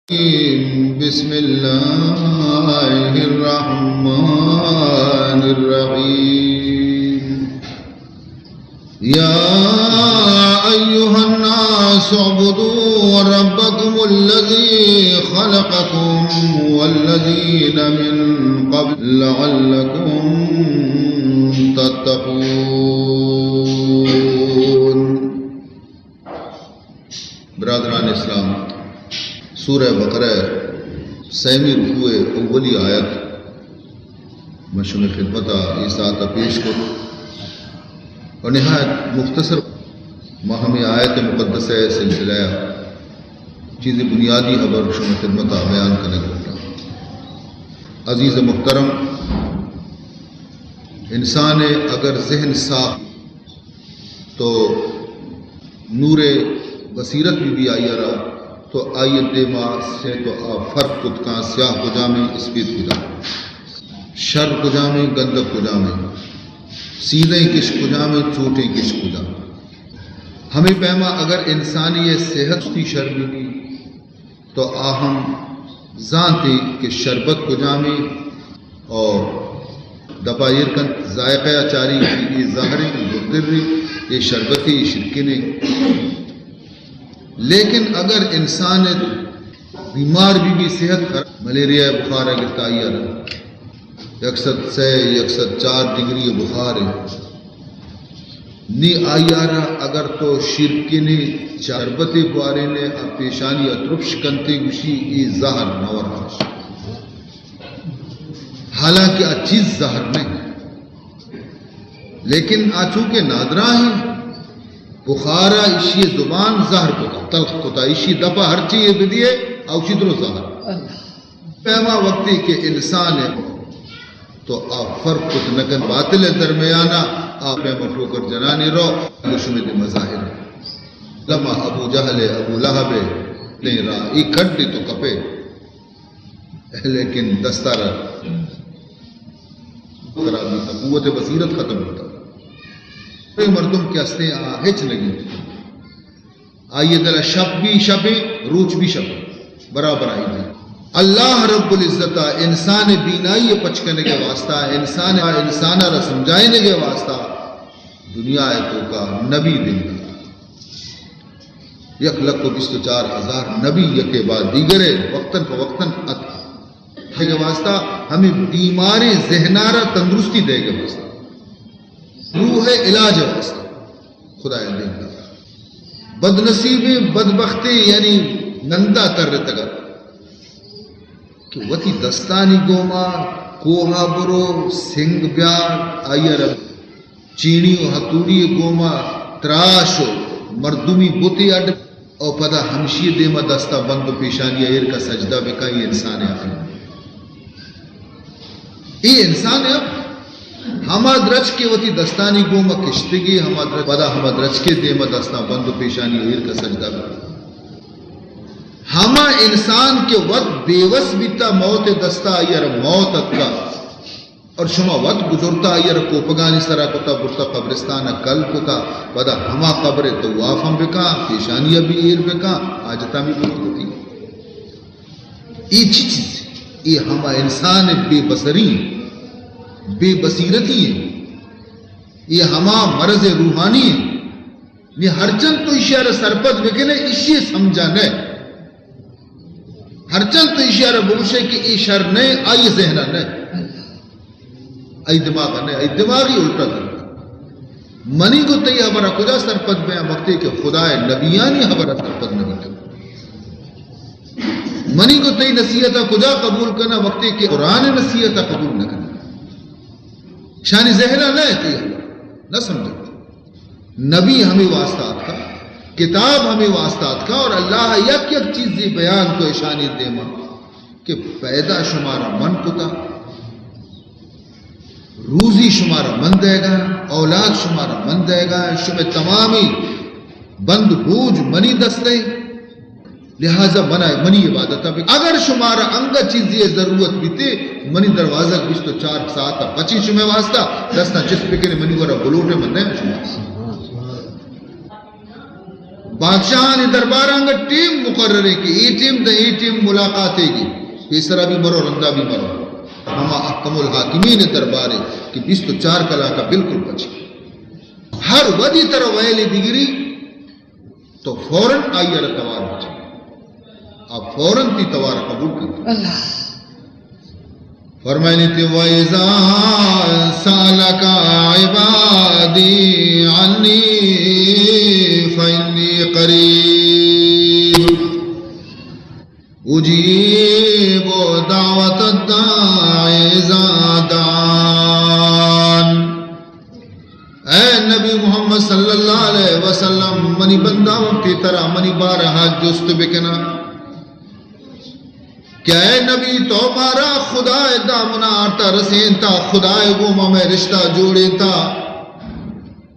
بسم الله الرحمن الرحيم. يا أيها الناس اعبدوا ربكم الذي خلقكم والذين من قبل لعلكم تتقون. برادران اسلام، سورہ بقرہ سیمی رکوع اولی آیت من شمئے خدمت ءَ اے ساعت ءَ پیش کت و نہایت مختصر ما ہمے آیت مقدسہ ءِ سلسلہ ءَ چیزے بنیادی ہبر شمئے خدمت ءَ بیان کنگ لوٹاں۔ عزیز محترم، انسان ءِ اگر ذہن صاف تو نور بصیرت بہ بی آئی ءَ را، تو آئی ءِ دیما سے تو آ فرق کت کاں سیاہ کجامیں، اسپیت کجامیں، شر کجامیں، گندگ کجامیں، سیدھیں کش کجامیں، چوٹیں کش کجامیں۔ ہمے پیما اگر انسانی ءِ صحت تی شر بہ بی، تو آ ہم زانتی کہ شربت کجامیں اور دپا ایر کنت، ذائقہ ءَ چاری کہ اے زہریں، گدریں، اے شربتی، اے شرکنیں۔ لیکن اگر انسان بیمار بہ بی، صحت خراب، ملیریا ءِ بخار ءَ گپت آئی ءَ را، یک سد سے، یک سد چار ڈگری بخار ہے۔ نی آئی ءَ را اگر تو شیرکنیں شربتے بوارینے، آ پیشانی ءَ ترپش کنتے، گوشی اے زہر نہ ورناش۔ حالانکہ آ چیز زہر نہیں، لیکن آ چونکہ نادراہ ہیں، بخار ءَ ایشی زبان زہر کتا، تلخ کتا، ایشی دپا ہرچی یہ بدیے، آ اوشی درو زہر۔ پیما وقتی کہ انسان ہے تو آ فرق کت نہ کن، باطل ءِ درمیانا آ پیما ٹوکر جنانی رو، شمئے دے مظاہر۔ لما ابو جہل ہے، ابو لہب ہے، نہیں رہا، ای کھڈ تو کپے، لیکن دستار خراب بیتا، قوت بصیرت ختم بیتا۔ اے مردم کہ ہستے آ ہچ نہ گیت۔ آئی ءِ دل ءَ شپ بی شپے، روچ بی شپے، برابر آئی دل۔ اللہ رب العزت ءَ انسان ءِ بینائی ءِ پچ کنگ ءِ واسطہ، انسان ءَ، انسان ءَ را سمجھائینگ ءِ واسطہ دنیا ءِ توکا نبی دیم دات۔ یک لکھ و بیست و چار ہزار نبی یکے بعد دیگرے وقتاً پہ وقتاً اتک۔ ءِ واسطہ ہمے بیماریں ذہنارا تندرستی دئیگ ءِ واسطہ، روح ءِ علاج ءِ واسطہ خدا ءَ دیم دات۔ بدنصیبیں، بدبختیں، یعنی نندا ترتگ ات کہ وتی دستانی گوما کوہ ءَ برو، سنگ بیار، آئی ءَ را چینی و ہتوڑی گوما تراش و مردمی بتے اڈ، او پدا ہمشی دیما دستا بند و پیشانی ایر کا سجدہ بکا، اے انسان عقل۔ اے انسان عقل۔ ہما درچکے وتی دستانی گوما کشتگی، ہما درچ، پدا ہما درچکے دیما دستاں بند و پیشانی ایر کا سجدہ بکا۔ ہما انسان کہ وت بے وس بیتا، موت دستا آئی ءَ را موت اتکا۔ اور شما وت بزرتا آئی ءَ را کوپگانی سرا کتا، برتا قبرستان ءَ کل کتا، پدا ہما قبر ءِ طواف ہم بکا، پیشانی ءَ بھی ایر بکا، حاجتاں بھی بکا وتی۔ اے چی چیز؟ اے ہما انسان بے بصری، بے بصیرتی ہے۔ اے ہما مرض روحانی ہے۔ نی ہرچند تو ایشی ءَ را سرپد بکنے، ایشی سمجھا نہ۔ ہرچند تو ایشی ءَ را بگوشے کہ اے شر نہ، آئی ذہن ءَ نہ، آئی دماغ ءَ نہ، آئی دماغی الٹا دے۔ منی گو تئی ہبر ءَ کجا سرپد بیاں، وقتی کہ خدا ءِ نبیانی ہبر ءَ سرپد نہ بیتگ؟ منی گو تئی نصیحت ءَ کجا قبول کناں، وقتی کہ قرآن ءِ نصیحت ءَ قبول نہ کناں؟ شانی ذہن ءَ نہ، تئی ہبر نہ سمجھت۔ نبی ہمے واسطہ اتکا، کتاب ہمے واسطہ اتکا، اور اللہ یک یک چیزی بیان کو اشانی دیما کہ پیدا شمارا من کتا، روزی شمارا من دے گا، اولاد شمارا من دے گا، شمے تمامی بند بوجھ منی دستے۔ لہذا منا، منی عبادت ءَ بکن۔ اگر شمارا انگا چیزی ضرورت بیتے، منی دروازگ بیست و چار ساعت ءَ پچیں شمے واسطہ، دستاں چست بکنے، منی گورا بلوٹے، من نہ شما۔ بادشاہانی دربار انگت ٹیم مقرر ہے کہ a team the a team ملاقات ہے گی، پیسرا بھی مرو، رندا بھی مرو۔ ہما احکم الحاکمین دربار ہے کہ بیست و چار کلاک بالکل پچ۔ ہر ودی ترا ویلی بگری تو فوراً آئی ءَ را توار بچ۔ آ فوراً تی توار قبول کن۔ اللہ۔ فرمائنی تی، وَإِذَا سَأَلَكَ عِبَادِي عَنِّي فَإِنِّي قَرِيبٌ أُجِيبُ دَعْوَةَ الدَّاعِ إِذَا دَعَانِ۔ اے نبی محمد صلی اللہ علیہ وسلم، منی بندہ وقتی ترا منی بارہا جست بکنا کہ اے نبی، تو مارا خدا ءِ دامنا آرتا رسینتا، خدا ءِ گوما مئے رشتہ جوڑینتا،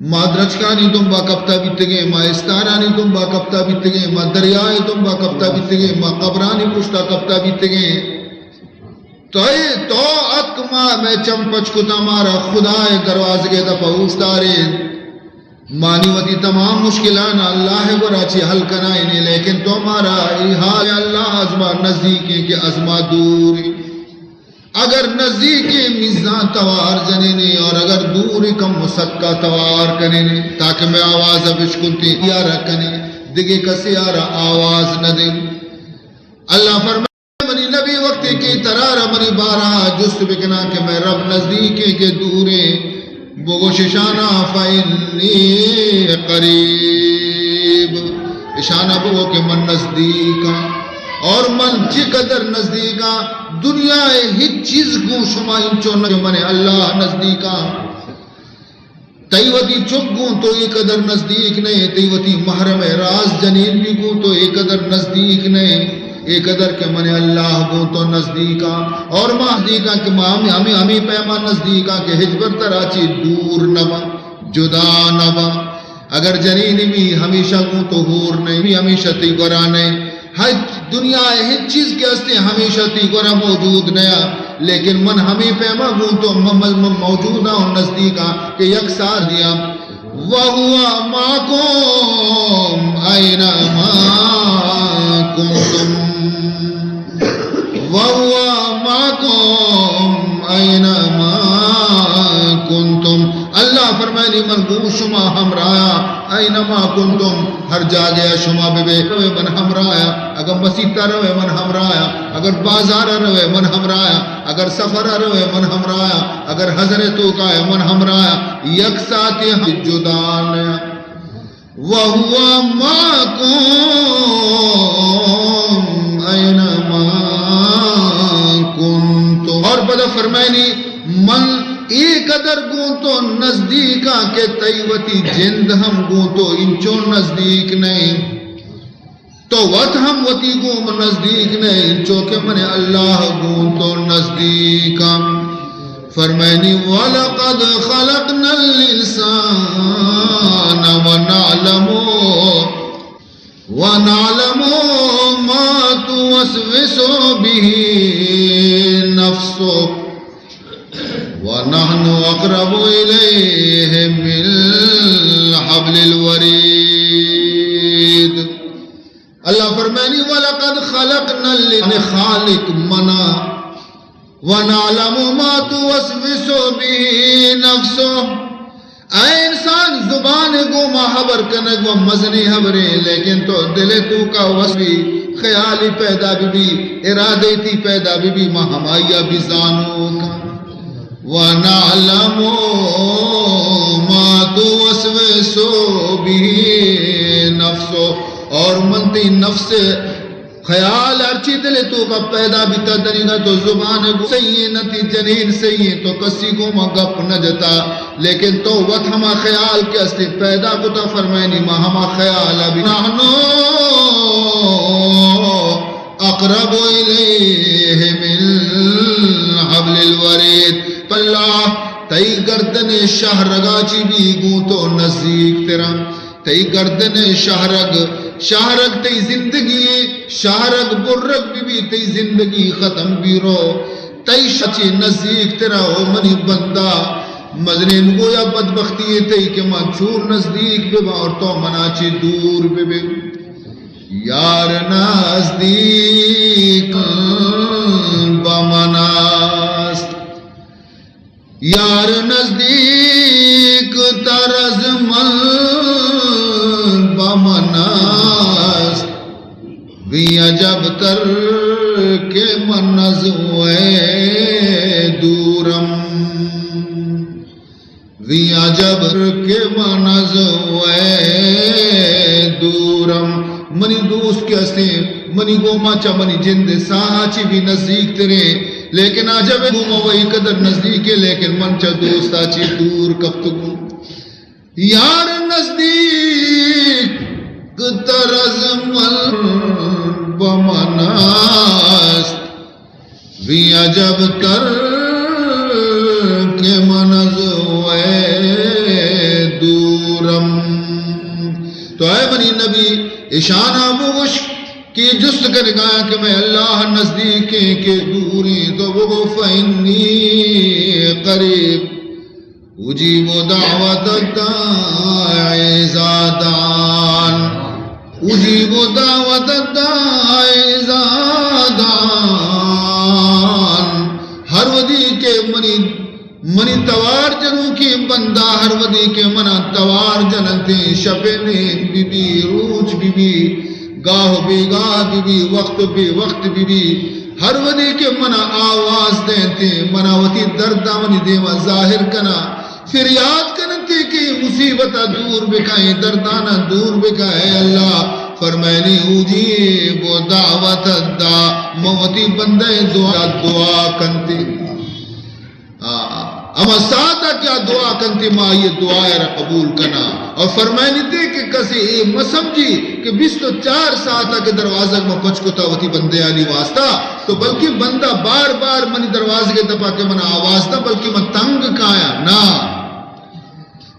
ما درچکانی دمبا کپتا بیتگیں، ما استارانی دمبا کپتا بیتگیں، ما دریا ءِ دمبا کپتا بیتگیں، ما قبرانی پشتا کپتا بیتگیں۔ تو اے، تو اتک ما مئے چم پچ کتا، مارا خدا ءِ دروازگ ءِ دپا اوشتارین۔ مانی وتی تمام مشکلان اللہ ءِ گورا چی حل کنائینے، لیکن تو مارا اے حال، اللہ از ما نزدیکیں کہ از ما دور۔ اگر نزدیکیں میزان توار جنینے اور اگر دور کم مسکا توار کنینے تاکہ مئے آواز بشکنتے، یارا کنے، دگہ کسی آرا آواز نہ دیں۔ اللہ فرمائے، منی نبی، وقتی کہ ترا را منی بارہا جست بکناں کہ مئے رب نزدیکیں کہ دوریں، بگوش اشانا، فإنی قریب، اشانا بگو کہ من نزدیکاں۔ اور من چی قدر نزدیکاں، دنیا ءِ ہچ چیز گوں شما انچو نہ کہ من اللہ نزدیکاں۔ تئی وتی چک گوں تو اے قدر نزدیک نئے، تئی وتی محرم ءِ راز جنین بھی گوں تو اے قدر نزدیک نئے، اے قدر کہ من اللہ گوں تو نزدیکاں۔ اور ما نزدیکاں کہ ما ہمیں، ہمیں، ہمیں پیما نزدیکاں کہ ہچبر ترا چی دور نہ باں، جدا نہ باں۔ اگر جنین بھی ہمیشہ گوں تو ہور نئے، بھی ہمیشہ تئی گورا نئے۔ ہچ دنیا ءِ ہچ چیز کہ ہستیں ہمیشہ تئی گورا موجود نیا، لیکن من ہمیں پیما گوں تو م-، م-، م-، موجوداں و نزدیکاں کہ یک ساتھ دیاں۔ وَهُوَ مَعَكُمْ أَيْنَ مَا كُنْتُمْ۔ وَهُوَ مَعَكُمْ أَيْنَ مَا كُنْتُمْ۔ اللہ فرمائنی، من گوں شما ہمراہاں، أَيْنَ مَا كُنْتُمْ، ہر جاگہ شما ببے، روے من ہمراہاں۔ اگر مسیت ءَ روے من ہمراہاں، اگر بازار ءَ روے من ہمراہاں، اگر سفر ءَ روے من ہمراہاں، اگر حضر ءِ توکا ئے من ہمراہاں، یک ساتیں ہم جدا نہ۔ وَهُوَ مَعَكُمْ أَيْنَ مَا كُنْتُمْ۔ اور پدا فرمائنی، من اے قدر گوں تو نزدیکاں کہ تئی وتی جند ہم گوں تو انچو نزدیک نئے۔ تو وت ہم وتی گوں من نزدیک نئے، انچو کہ من اللہ گوں تو نزدیکاں۔ فرمائنی، وَلَقَدْ خَلَقْنَا الْإِنسَانَ وَنَعْلَمُ، وَنَعْلَمُ مَا تُوَسْوِسُ بِهِ نَفْسُهُ، وَنَحْنُ أَقْرَبُ إِلَيْهِ مِنْ حَبْلِ الْوَرِيدِ۔ اللہ فرمائنی، وَلَقَدْ خَلَقْنَا الْإِنسَانَ، خالق منا، وَنَعْلَمُ مَا تُوَسْوِسُ بِهِ نَفْسُهُ۔ اے انسان، زبان گوں ما حبر کنگ و مزنیں حبریں، لیکن تو دل توکا وسوی خیالی پیدا بی بی، ارادے تی پیدا بی بی، ما ہمائی بھی زانوکاں۔ وَنَعْلَمُ مَا تُوَسْوِسُ بِهِ نَفْسُهُ، اور من تئی نفس خیال ہرچی دل توکا پیدا بیتا، دنیگا تو زبان گو سہی نہ، تئی جنین سہی، تو کسی گوما گپ نہ جتا، لیکن تو وت ہما خیال کہ استے پیدا کتا، فرمائنی ما ہما خیال بھی، نحن أَقْرَبُ إِلَيْهِ مِنْ حَبْلِ الْوَرِيدِ۔ اللہ، تئی گردن شہرگا چی بھی گوں تو نزدیک ترا۔ تئی گردن شہرگ، شہرگ تئی زندگی، شہرگ برگ بی بی، تئی زندگی ختم بی رو۔ تئی شہ چی نزدیک ترا، او منی بندہ۔ مزنین گویا بدبختی تئی کہ من چون نزدیک بباں اور تو منا چی دور ببے۔ یار نزدیک بمناست، یار نزدیک تر از من بمناست، وی عجب تر کہ من از وی دورم۔ وی عجب کہ من از وی دورم۔ منی دوست کہ استیں، منی گوما چہ منی جند ساہ چی بھی نزدیک تریں، لیکن عجب گوما وہی قدر نزدیک ہے، لیکن من چہ دوستا چی دور کپتگوں۔ یار نزدیک تر از من بمناست، وی عجب تر کہ من از وی دورم۔ تو اے منی نبی، اشانا بگوش کہ جست کنگایا کہ مئے اللہ نزدیکیں کہ دوریں، تو بگو فإنی قریب اجیب دعوت الداع اذا دعان، اجیب دعوت الداع اذا دعان۔ ہر وھدی کہ منی، منی توار جنوکیں بندہ ہر وھدی کہ منا توار جننتیں، شپ ء نیم بہ بی، روچ بہ بی، گاہ و بیگاہ بہ بی، وقت و بے وقت بہ بی، ہر وھدی کہ منا آواز دینتیں، منا وتی درداں منی دیما ظاہر کنا، فریاد کننتیں کہ اے مصیبتا دور بکن، اے دردانا دور بکن، اے اللہ۔ فرمائنی اجیب دعوت الداع، من وتی بندہ دعا، دعا کنتیں۔ آ، ہما ساعتا کہ آ دعا کنتی، ما آئی دعا را قبول کنا۔ اور فرمائنی تے کہ کسی اے مسمجھی کہ بیست و چار ساعتا کہ دروازگ ما پچ کتا وتی بندیانی واسطہ، تو بلکہ بندہ بار بار منی دروازگ دپا کہ من آواز دا، بلکہ من تنگ کایا نا،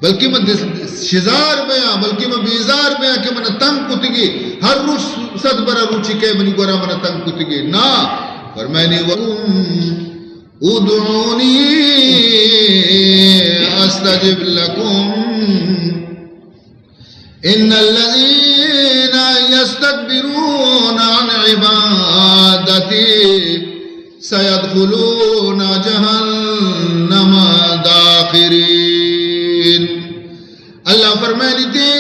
بلکہ من دس-، شزار بیاں، بلکہ من بیزار بیاں کہ من تنگ کتگی، ہر روچ صد برا روچی کہ منی گورا من تنگ کتگی نا۔ فرمائنی وقم ادعونی استجب لکم، ان الذین یستکبرون عن عبادتی سیدخلون جہنم داخرین۔ اللہ فرمائنی تے،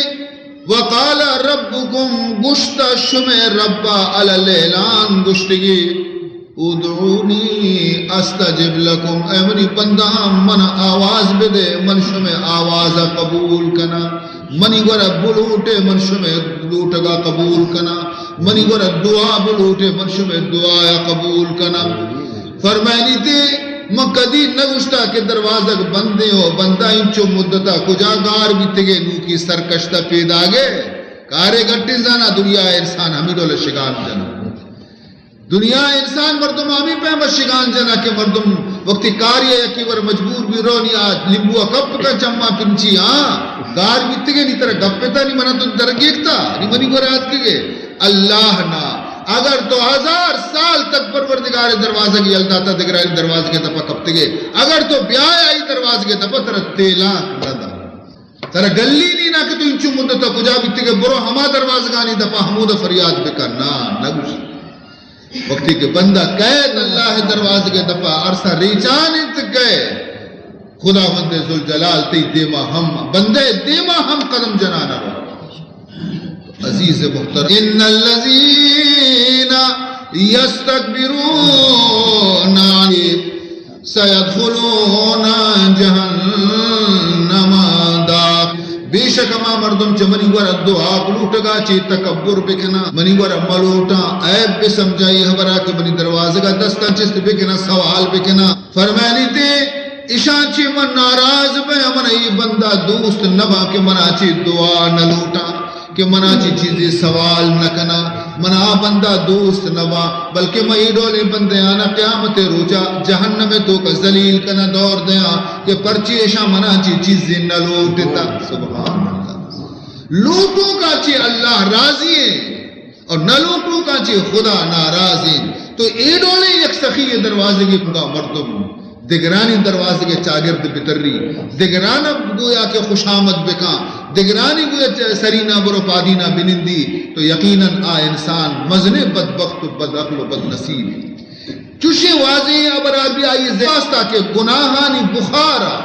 وقال ربکم، گشتا شمے ربا علی الاعلان گشتگی، ادعونی استجب لکم، اے منی بندہاں، من آواز بدے، من شمے آواز قبول کنا، منی گورا بلوٹے، من شمے لوٹگا قبول کنا، منی گورا دعا بلوٹے، من شمے دعا قبول کنا۔ فرمائنی تے، من کدی نگوشتا کہ دروازگ بندے ہو، بندہ انچو مدتا کجا گار بیتگے، نوکی سرکشتہ پیداگے، کارے گٹی زانا۔ دنیا انسان ہمی ڈول شگان جنا۔ دنیا انسان مردم ہمیں پیما شگان جنا کہ مردم وقتی کاری یکی ور مجبور بی رونی آ لیمبو کپ کا چما پنچی، ہاں، گار بیتگے نی ترا گپ تا نی منا تو درگیکتا، نی منی گورا آتکگے۔ اللہ نا، اگر تو ہزار سال تک پروردگار دروازگ یل داتا دگرانی دروازگ دپا کپتگے، اگر تو بیا آئی دروازگ دپا ترا تیلا ندا۔ ترا گلی نی نا کہ تو انچو مدت کجا بیتگے، برو ہما دروازگانی دپا ہمودا فریاد بکن۔ نا، نگوش۔ وقتی کہ بندہ کئیت اللہ دروازگے دپا، ارسا ریچان انت کئے، خداوند ذوالجلال تئی دیما ہم، بندے دیما ہم قدم جنانا۔ عزیز محترم، ان الذین یستکبرون عن سیدخلون جہنم داخ۔ بے شک ہما مردم چہ منی گورا دعا لوٹگا چہ تکبر بکنا، منی گورا ملوٹاں، عیب بسمجھا، اے حبرا کہ منی دروازگا دستاں چست بکنا، سوال بکنا۔ فرمائنی تے، اشاں چہ من ناراض بیاں، من اے بندہ دوست نباں کہ منا چہ دعا نہ لوٹاں۔ کہ منا چی چیزے سوال نہ کنا، منا آ بندہ دوست نہ با، بلکہ من اے ڈولیں بندیانا قیامت روچا جہنم توکا ذلیل کنا، دور دیاں کہ پرچے اشاں منا چی چیزے نہ لوٹتا۔ سبحان اللہ۔ لوٹوکا چی اللہ راضی ایں اور نہ لوٹوکا چی خدا ناراض ایں۔ تو اے ڈولیں یک سخی دروازگے پدا مردم دگرانی دروازگ ءِ چاگرد بتری، دگران ءَ گویا کہ خوشامد بکاں، دگرانی گویا چ-، سرینا برو پادینا بنندی، تو یقیناً آ انسان مزنیں بدبخت و بدعقل و بدنصیب انت۔ چوشیں واضحیں ہبر آ بی آئی ذہن واسطہ کہ گناہانی بخارا،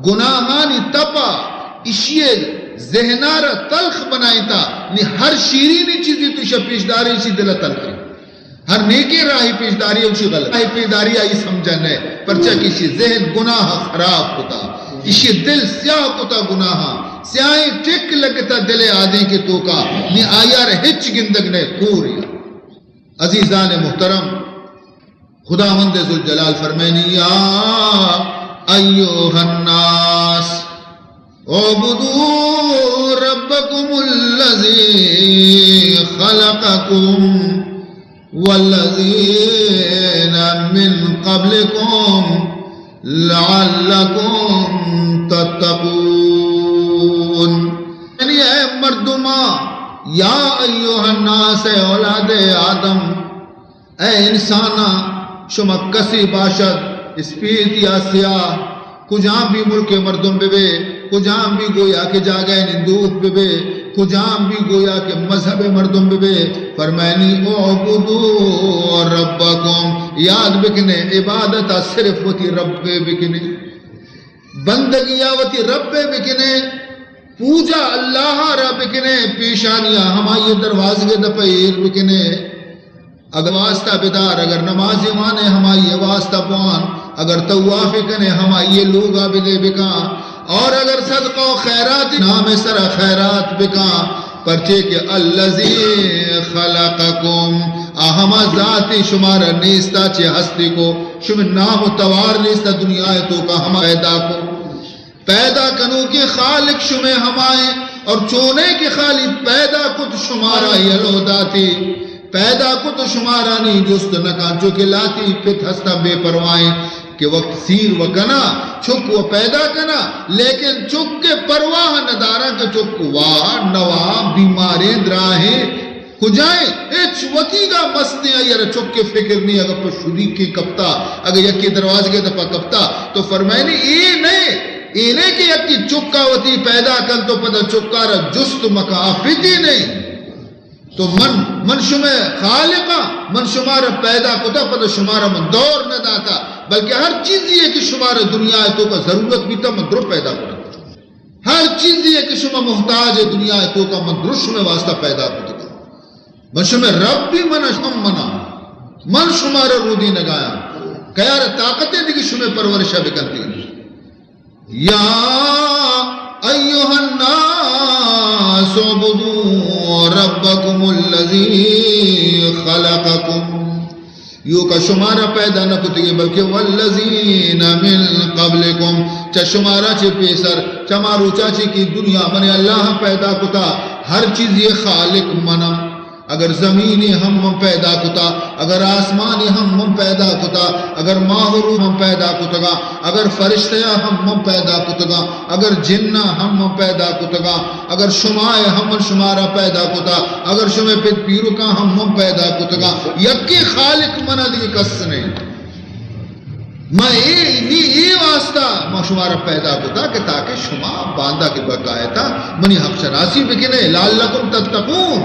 گناہانی تپا، اشی ذہنارا تلخ بنائیتا، نی ہر شیرینی چیزی تو شہ پیش دارے اشی دل تلخ انت۔ ہر نیکیں راہی پیش داری، اوشی غلط راہی پیش داری، آئی سمجھا نئے، پرچا کہ اشی ذہن گناہ خراب کتا، اشی دل سیاہ کتا گناہ، سیاہیں ٹک لگتا دل آدیں کے توکا، نی آیار ہچ گندگ نئے، کور یا۔ عزیزان محترم، خداوند ذوالجلال فرمائنی، یا ایھا الناس، اعبدوا ربکم الذی خلقکم والذین من قبلکم لعلکم تتقون۔ یعنی اے مردماں، یا ایھا الناس، اے اولاد آدم، اے انساناں، شما کسے باشد، اسپیت یا سیاہ، کجام بھی ملک ءِ مردم بہ بے، کجام بھی گویا کہ جاگہ ءِ نندوک بہ بے، کجام بھی گویا کہ مذہب ءِ مردم بہ بے، فرمائنی، اعبدوا ربکم، یاد بکنے، عبادت ءَ صرف وتی رب ءَ بکنے، بندگی ءَ وتی رب ءَ بکنے، پوجا اللہ ءَ را بکنے، پیشانی ءَ ہمائی ءِ دروازگ ءِ دپ ءَ ایر بکنے۔ اگر واسطہ بدار، اگر نمازی وانے ہمائی ءِ واسطہ بوان، اگر طوافی کنے ہمائی ءِ لوگا بدے بکاں، اور اگر صدقہ و خیرات نام سرا خیرات بکاں، پرچے کہ الذی خلقکم، آ ہما ذاتی شمارا نیستا چہ ہستی کو، شمے نام و توار نیستا دنیا ءِ توکا، ہما پیدا کو۔ پیدا کنوکیں خالق شمے ہمائیں، اور چونے کہ خالی پیدا کت شمارا یلو داتی، پیدا کت شمارا نی جست نہ کن، چو کہ لاتی پت ہستاں بے پرواہیں کہ وقت سیر و کنا، چک و پیدا کنا، لیکن چک کے پرواہ نہ داراں کہ چک وا نوا بیماریں دراہیں۔ کجائیں؟ ہچ، وتیگا مستیں، آئی ءَ را چک ءِ فکر نی۔ اگر پہ شریکے کپتا، اگر یکے دروازگ ءِ دپا کپتا، تو فرمائنی، اے نئے، اے نئے کہ یکے چکا وتی پیدا کنت و پدا چکا را جست مکا، آ پتی نئے۔ تو من، من شمئے خالقاں، من شمارا پیدا کتا، پدا شمارا من دور نہ داتا، بلکہ ہر چیزی ءَ کہ شمارا دنیا ءِ توکا ضرورت بیتا، من درو پیدا کتا۔ ہر چیزے کہ شما محتاج ءِ دنیا ءِ توکا، من درست شمئے واسطہ پیدا کتگ۔ من شمئے رب بھی، من ہم منا، من شمارا رودینگایاں۔ کیار طاقت ءِ دگہ شمئے پرورشا بکنتی؟ یا ایھا الناس اعبدوا ربکم الذی خلقکم۔ ایوکا شمارا پیدا نہ کتگی، بلکہ والذین من قبلکم، چہ شمارا چہ پیسر، چہ ہما روچا چہ کہ دنیا من اللہ پیدا کتا، ہر چیزی خالق منا۔ اگر زمینے ہم من پیدا کتا، اگر آسمانے ہم من پیدا کتا، اگر ماہ و روچ ہم پیدا کتگا، اگر فرشتیاں ہم من پیدا کتگاں، اگر جناں ہم من پیدا کتگاں، اگر شمائے ہم من شمارا پیدا کتا، اگر شمئے پت پیرکاں ہم من پیدا کتگاں، یکے خالق منا، دگہ کس نئے۔ ما اے، نی اے واسطہ ما شمارا پیدا کتا کہ تاکہ شما باندا کہ بکایتا منی حق شناسی بکنے، لعلکم تتقون،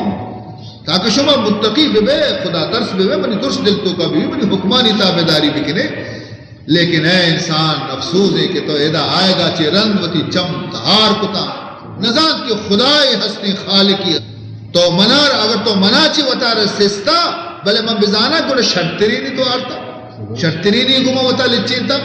تاکہ شما متقی ببے، خدا ترس ببے، منی ترس دل توکا ببی، منی حکمانی تابعداری بکنے۔ لیکن اے انسان، افسوز ہے کہ تو ادا آئیگا چہ رند وتی چم تہار کتا، نزانت کہ خدائے ہستیں خالقی۔ تو منار، اگر تو منا چہ وتارا سستا، بلے من بزانا گڑا شرترینی تو آرتا، شرترینی گما وتا لچینتا۔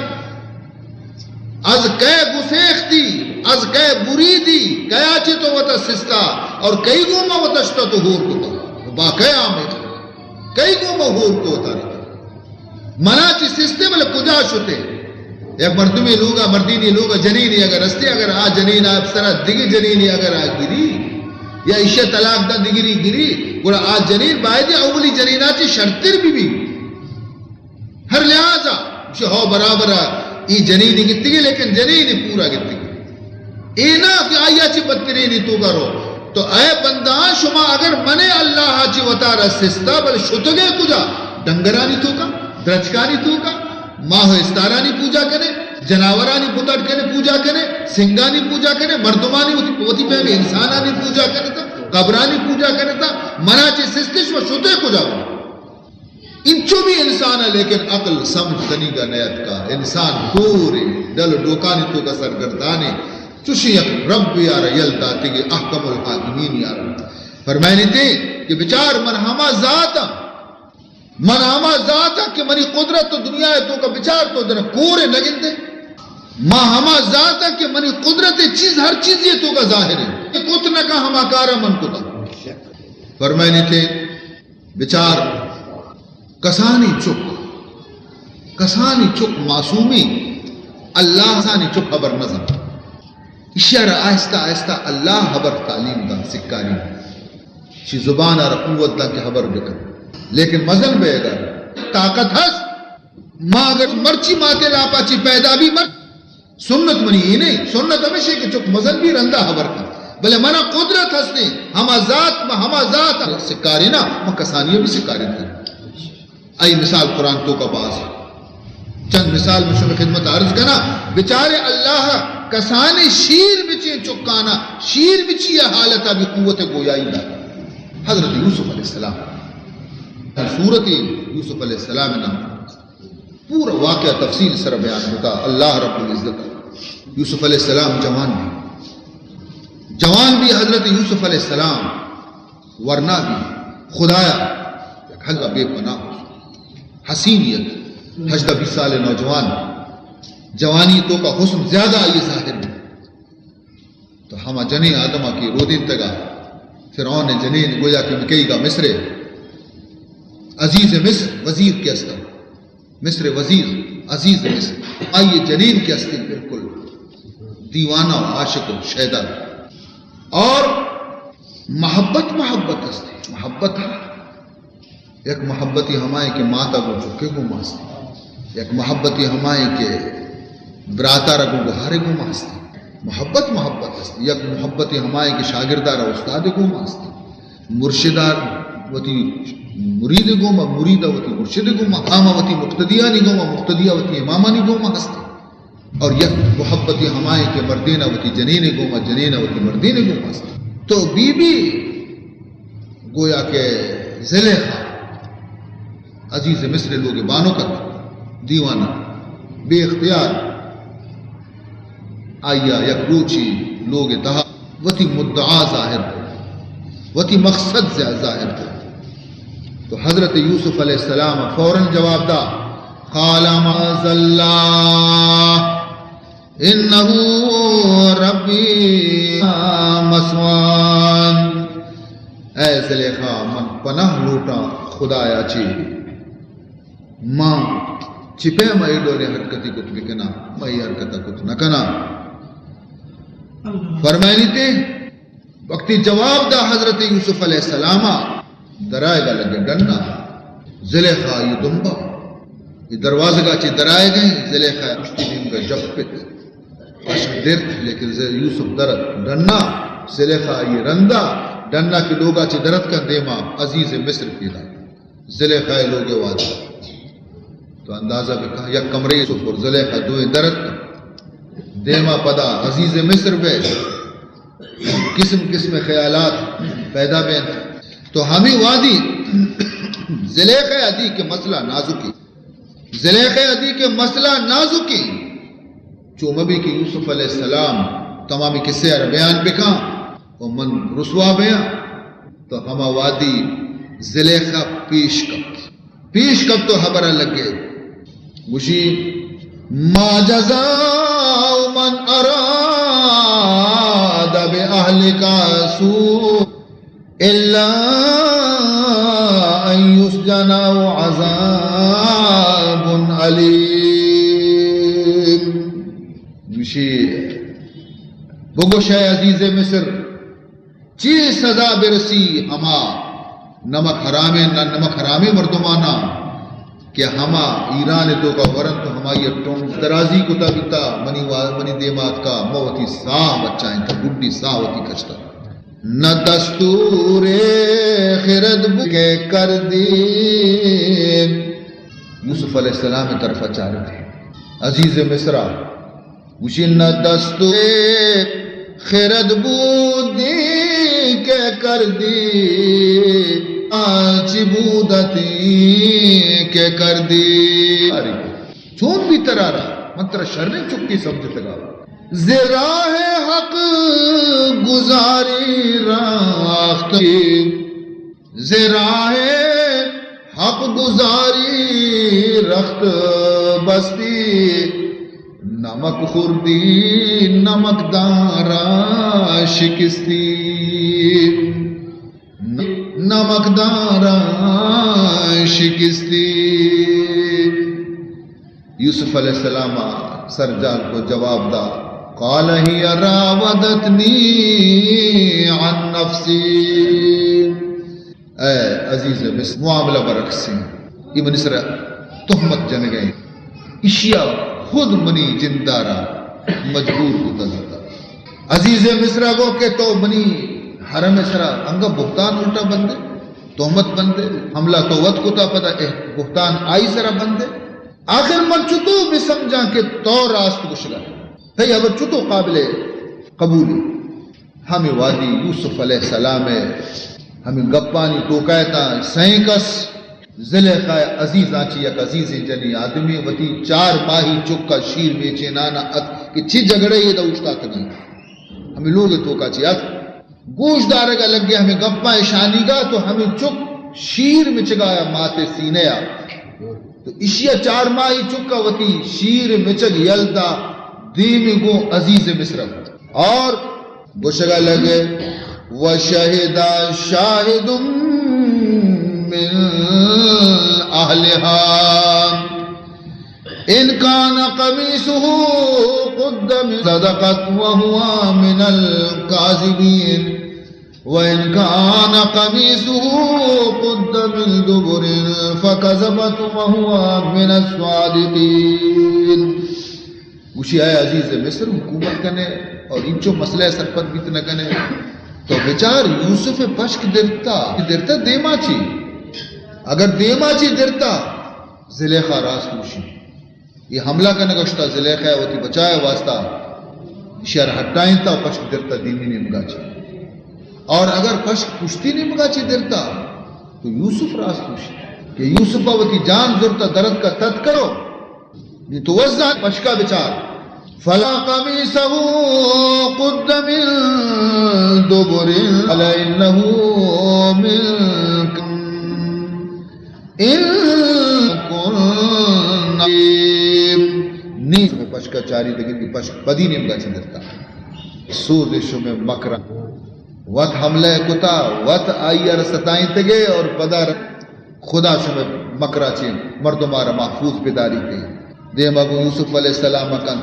از کئے گسیختی، از کئے بریدی، کیا چہ تو وتا سستا اور کئی گما وتا شتا تو ہور کتا؟ با کئے آمد؟ کئی گوما ہور کو وتارا؟ منا چہ سستے بلے کجا شتے؟ یک مردمے لوگا، مردینے لوگا جنینے اگر استے، اگر آ جنین ءَ سرا دگہ جنینے اگر آ گری یا ایشی ءَ طلاق دا دگری گری، گڑا آ جنین باید اولی جنینا چہ شرتر بہ بی۔ ہر لحاظا گوشی ہو برابر ءَ ای جنینے گتگی، لیکن جنینے پورا گتگی۔ اے نہ کہ آئی ءَ چہ بدترینی توکا رو۔ تو اے بندہاں، شما اگر من اللہ ءَ چہ وتارا سستا، بلے شتگے کجا؟ ڈنگرانی توکا، درچکانی توکا، ماہ و استارانی پوجا کنے، جناورانی پتٹ کنے پوجا کنے، سنگانی پوجا کنے، مردمانی وتی، وتی پیم انسانانی پوجا کنے تا، قبرانی پوجا کنے تا، منا چے سستش و شتے کجا بو؟ انچو بھی انسان ہے، لیکن عقل سمجھ کنیگا نیتکا۔ انسان کورے، ڈل و ڈوکانی توکا سرگردانے۔ چوشیں یک رب یارا یل داتگے، احکم الحاکمین یارا۔ فرمائنی تے کہ بچار، من ہما ذات ہاں، من ہما ذات ہاں کہ منی قدرت و دنیا توکا بچار تو در کورے نگندے۔ ما ہما ذات ہاں کہ منی قدرت چیز ہر چیزی توکا ظاہر ہے۔ کہ کت نکا ہما کارا من کتا۔ فرمائنی تے بچار، کسانی چک، کسانی چک معصومی، اللہ کسانی چک خبر نزان۔ اشارہ آہستہ آہستہ اللہ خبر تعلیم دا، سکاری۔ شی زبان آر قوت دا کہ خبر بکن۔ لیکن مزن بیگا طاقت ہست۔ ما اگر مرچی ماتے لاپا چی پیدا بھی مر سنت منی اے نہ، سنت ہمیش اے کہ چک مزن بھی رندا خبر کن۔ بلے منا قدرت ہستے، ہما ذات، ما ہما ذات سکارے نا، ما کسانی بھی سکارے کن۔ اے مثال قرآن توکا باز۔ چند مثال من شمے خدمت عرض کنا، بچارے اللہ کسانے شیر بچے چکانا، شیر بچی حالتا بھی قوت گویائی دا۔ حضرت یوسف علیہ السلام۔ سورت یوسف علیہ السلام نام پورا واقعہ تفصیل سر بیان ہوتا۔ اللہ رب العزت، یوسف علیہ السلام جوان بھی، جوان بھی حضرت یوسف علیہ السلام ورنا بھی خدایا یک حق بے پناہ حسینیت، ہژدہ بیس سال نوجوان، جوانی توکا حسن زیادہ آئی ظاہر بھی۔ تو ہما جنین آدما کہ رودینتگا، فرعون جنین گویا کہ مکئیگا مصر عزیز مصر وزیر کہ استا، مصر وزیر عزیز مصر، آئی جنین کہ استی بالکل دیوانہ و عاشق و شیدا۔ اور محبت، محبت استی، محبت ہے۔ یک محبتی ہمائیں کہ ماتا گوں چکے گوں ماستی، یک محبتی ہمائیں کہ براتارا گوں گہارے گوں ماستی۔ محبت محبت است۔ یک محبتی ہمائیں کہ شاگردارا استاد گوں ماستی، مرشدار وتی مرید گوں، مرید وتی مرشد گوں، ہما وتی مقتدیانی گوں، مقتدیا وتی امامانی گوں ہستی۔ اور یک محبتی ہمائیں کہ مردین وتی جنین گوما، جنین وتی مردین گوما است۔ تو بی بی گویا کہ زلیخا عزیز مصر لوگ بانک ات، دیوانہ بے اختیار آئیا یک روچی لوگ تہا وتی مدعا ظاہر کو، وتی مقصد ظا-، ظاہر کو۔ تو حضرت یوسف علیہ السلام فوراً جواب دا، قال معاذ اللہ انہ ربی مثوان۔ اے زلیخا، من پناہ لوٹاں خدایا چی، ما چی پیم اے ڈولیں حرکتی کت بکناں، ما اے حرکتا کت نکناں۔ فرمائنی تے وقتی جواب دا حضرت یوسف علیہ السلام ء، درائگا لگے ڈنا۔ زلیخا آئی دمبا، اے دروازگا چہ درائگیں، زلیخا پشتی نیمگا جپت، پشت درت، لیکن ز-، یوسف درت ڈنا۔ زلیخا آئی رندا، ڈنا کہ لوگا چہ درت کن، دیما عزیز مصر پیدا۔ زلیخا ء لوگ ء واد۔ تو اندازہ بکن، یک کمرے سپر، زلیخا دوئیں درت، دیما پدا عزیز مصر بے، قسم قسم خیالات پیدا بین۔ تو ہمیں وادی زلیخا ادی کہ مسئلہ نازکی، زلیخا ادی کہ مسئلہ نازکی، چو مبی کہ یوسف علیہ السلام تمامی قصے ار بیان بکاں و من رسوا بیاں۔ تو ہما وادی زلیخا پیش کپت۔ پیش کپت و حبرا لگے۔ گوشی، ما جزاء من اراد باہلک سوء الا ان یسجن او عذاب الیم۔ گوشی، بگوش اے عزیز مصر، چی سزا برسی ہما نمک حرامیں، نہ نمک حرامیں مردمانا کہ ہما ایران توکا ورنت و ہمائی ٹونگ درازی کتا بیتا، منی وا-، منی دیماتکا مو وتی ساہ بچائیں تا، گڈی ساہ وتی کشتا۔ نہ دستور خرد بکے کردی یوسف علیہ السلام ءِ طرف ءَ چارت۔ عزیز مصر ءَ گوشی، نہ دست خرد بودی کہ کردی، آ چی بودتی کہ کردی۔ چون بی ترا را، من ترا شریں چکی سمجھتگا۔ ز راہ حق گزاری رخت، ز راہ حق گزاری رخت بستی، نمک خوردی نمکداں را شکستی، نمکداں را شکستی۔ یوسف علیہ السلام ءَ سر جہل کو، جواب دا، قال هي راودتني عن نفسي۔ اے عزیز مصر، معاملہ برعکس ایں۔ اے منی سرا تہمت جنگ ءَ ایں۔ ایشی ءَ خود منی جند ءَ را مجبور کتگ ات۔ عزیز مصر ءَ گو کہ تو منی حرم ءِ سرا انگہ بہتان الٹا بندے، تہمت بندے، حملہ تو وت کتا، پدا اے بہتان آئی سرا بندے۔ آخر من چتو بہ سمجھاں کہ تو راست گوشگا، تئی حبر چتو قابل قبول ایں؟ ہمے وہدی یوسف علیہ السلام ءِ ہمے گپانی توکا اتاں سئیں کس، زلیخا ءِ عزیزاں چہ یک عزیزیں جنیں آدمے وتی چار ماہی چک ءَ شیر میچینان ءَ ات کہ چی جھگڑے ادا اوشتاتگ انت۔ ہمے لوگ ءِ توکا چہ ات، گوش دارگ ءَ لگے، ہمے گپاں اشانیگا تو ہمے چک شیر مچگا یا مات ءِ سینہ ءَ۔ تو اشی ءَ چار ماہی چک ءَ وتی شیر مچگ یل دا، دیمی گوں عزیز مصر ءَ۔ اور گوشگا لگے، وشهد شاهد من أهلها إن كان قميصه قد من، صدقت وهو من الكاذبين، وإن كان قميصه قد من دبر فكذبت وهو من الصادقين۔ گوشی، اے عزیز مصر، حکومت کنے اور انچو مسئلہ سرپد بیت نہ کنے، تو بچار یوسف پشک درتا، درتا دیما چی؟ اگر دیما چی درتا، زلیخا راست گوشی۔ اے حملہ کنگ ءَ شتا، زلیخا ءَ وتی بچائے واسطہ اشی ءَ را ہٹائینتا، پشک درتا دیمی نیمگا چی۔ اور اگر پشک پشتی نیمگا چی درتا، تو یوسف راست گوشی کہ یوسف ءَ وتی جان زرتا درد کا تت کرو۔ نی تو وزان پشکا بچار۔ فلا قميصه قد من دبر، قال إنه من، إن كن، نی شمے پشکا چاری دگہ دی پشک پدی نیمگا چی درتا۔ سود شمے مکرا۔ وت حملہ کتا، وت آئی ءَ را ستائینتگے اور پدا خدا شمے مکرا چہ مردماں را محفوظ بداریت۔ دیما گوں یوسف علیہ السلام کن۔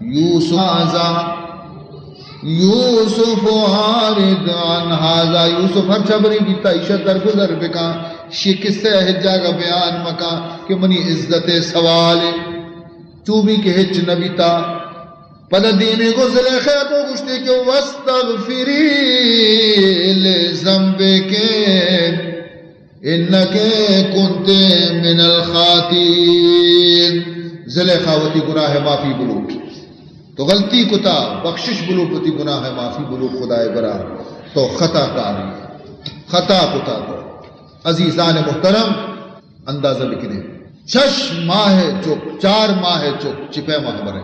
یوسف هذا، یوسف أعرض عن هذا، یوسف ہر چبری بیتا، ایشا درگزر بکن، شی قصہ ہچ جاگہ بیان مکن کہ منی عزت سوال۔ چو بی کہ ہچ نہ بیتا۔ پدا دیمی گو زلیخا تو گوشتی کہ واستغفری لذنبک انک کنت من الخاطئین۔ زلیخا وتی گناہ معافی بلوٹ۔ تو غلطی کتا، بخشش بلوٹ، وتی گناہ معافی بلوٹ خدائے برا۔ تو خطا کاری، خطا کتا تو۔ عزیزان محترم، اندازہ بکنے، شش ماہ چک، چار ماہ چک، چی پیما خبر ہے؟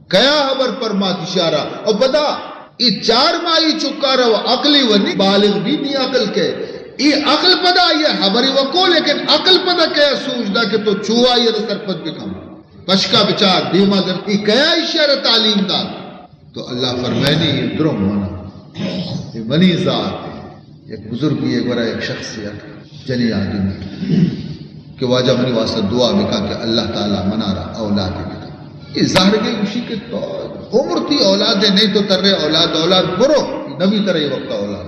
کیا خبر پر ماتی شارا؟ او پدا ای چار ماہی چکارا و عقلی و نی بالغ بی، نی عقل کے۔ ای عقل پدا یہ خبری و کو، لیکن عقل پدا کیا سوچ دا کہ تو چو آئی را سرپد بکن؟ پشکا بچار، دیما در، ای کیا اشارہ تعلیم داد؟ تو اللہ فرمائنی، یہ درم منا، یہ منی ذات ہے۔ یک بزرگی گورا یک شخص یک جنی آدمی کہ واجہ منی واسطہ دعا بکا کہ اللہ تعالی منا را اولاد بکا۔ یہ ظاہر گئی گوشی کہ تو عمر تی اولاد ہے، نہیں تو ترے اولاد، اولاد برو، نبی ترے یہ وقت اولاد۔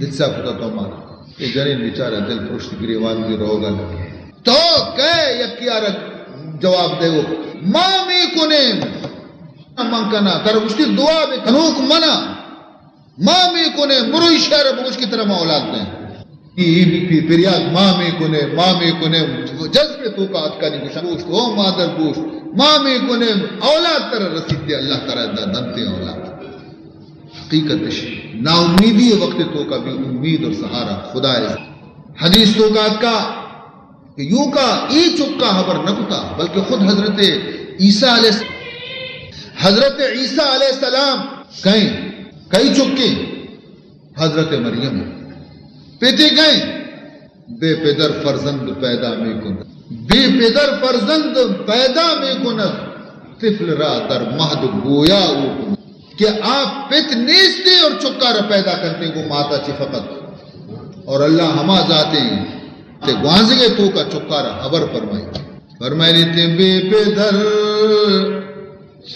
دل سا کتا تو مارا۔ یہ جنین بیچارہ دل پرشت گریوان بھی روگا لگے۔ تو کئے یکی آرا جواب دے گو، ما میکنیم۔ من کنا، ترا گوشتی دعا بہ کنوک منا، ما میکنیم، برو اشارہ بگوش کہ ترا ما اولاد دیں۔ اے بی پی پریاگ ما میکنیم، ما میکنیم، جذبے توکا اتکانی گوشاں، گوشت، او مادر گوشت، ما میکنیم، اولاد ترا رسیت، اللہ ترا دا دنتے اولاد۔ حقیقت اش، ناامیدی وقت توکا بی امید اور سہارا خدا ہے۔ حدیث توکا اتکا کہ یوکا اے چکا حبر نہ کتا، بلکہ خود حضرت عیسیٰ علیہ الس-، حضرت عیسیٰ علیہ السلام کئیں، کئی چکے؟ حضرت مریم۔ پتے کئیں؟ بے پدر فرزند پیدا می‌کند۔ بے پدر فرزند پیدا می‌کند۔ طفل را در مهد گویا او کند۔ کہ آ پت نیستے اور چکا را پیدا کنتے گو ماتا چہ فقط۔ اور اللہ ہما ذاتے تے گوانزگے توکا چکا را حبر فرمائی۔ فرمائی تے بے پدر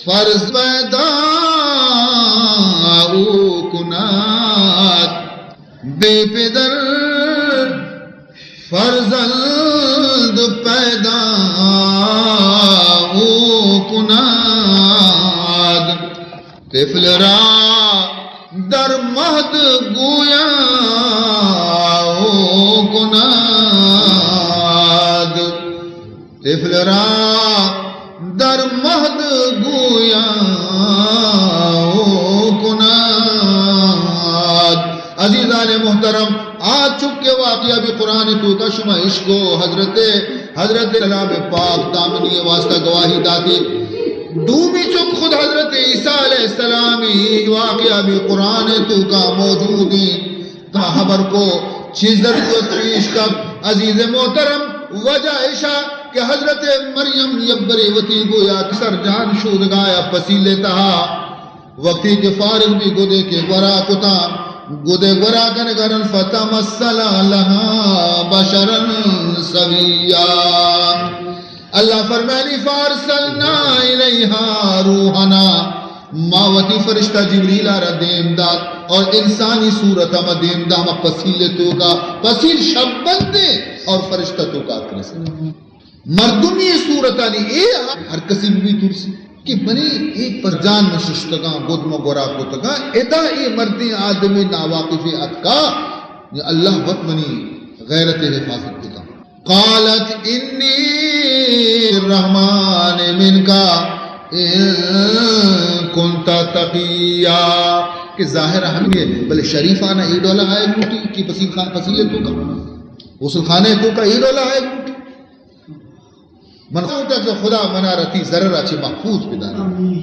فرزند پیدا او کند، بے پدر فرزند پیدا او کند، طفل را در مهد گویا او کند۔ طفل را در مهد گویا او کند۔ عزیزان محترم، آ چک واقعہ بی قرآن توکا شما اشکو، حضرت، حضرت کلام پاک دامنی واسطہ گواہی داتی۔ دومی چک خود حضرت عیسیٰ علیہ السلام، اے واقعہ بی قرآن توکا موجود ہیں۔ تا حبر کو چی ضرورت پیش کپ؟ عزیز محترم، وجہ اشا کہ حضرت مریم یبرے وتی گویا کہ سر جان شودگایا پسیلے تہا، وقتی کہ فارغ بی گدے کہ گورا کتا، گدے گورا کن گرن، فتمثل لها بشرا سویا۔ اللہ فرمانی، فارسلنا الیہا روحنا، ما وتی فرشتہ جبریل را دیم دات اور انسانی صورت ما دیم دا، ما پسیل توکا، پسیل شب بندے اور فرشتہ توکا اتکا۔ مردمی صورتانی اے ہر کسی بھی ترسی کہ منی اے پر جان من ششتگاں، گد من گورا کتگاں، ادا اے مردیں آدمی ناواقفے اتکا، یا اللہ وت منی غیرت حفاظت بکا۔ قالت انی الرحمن منک ان کنت تقیا۔ کہ ظاہر ہمیں بلے شریفانہ اے ڈولا آئے لوٹی کہ پسیل خان، پسیل توکا، غسل خانے توکا اے ڈولا آئے لوٹی۔ من سوچا کہ خدا منا رتی ضرر چہ محفوظ بدارے۔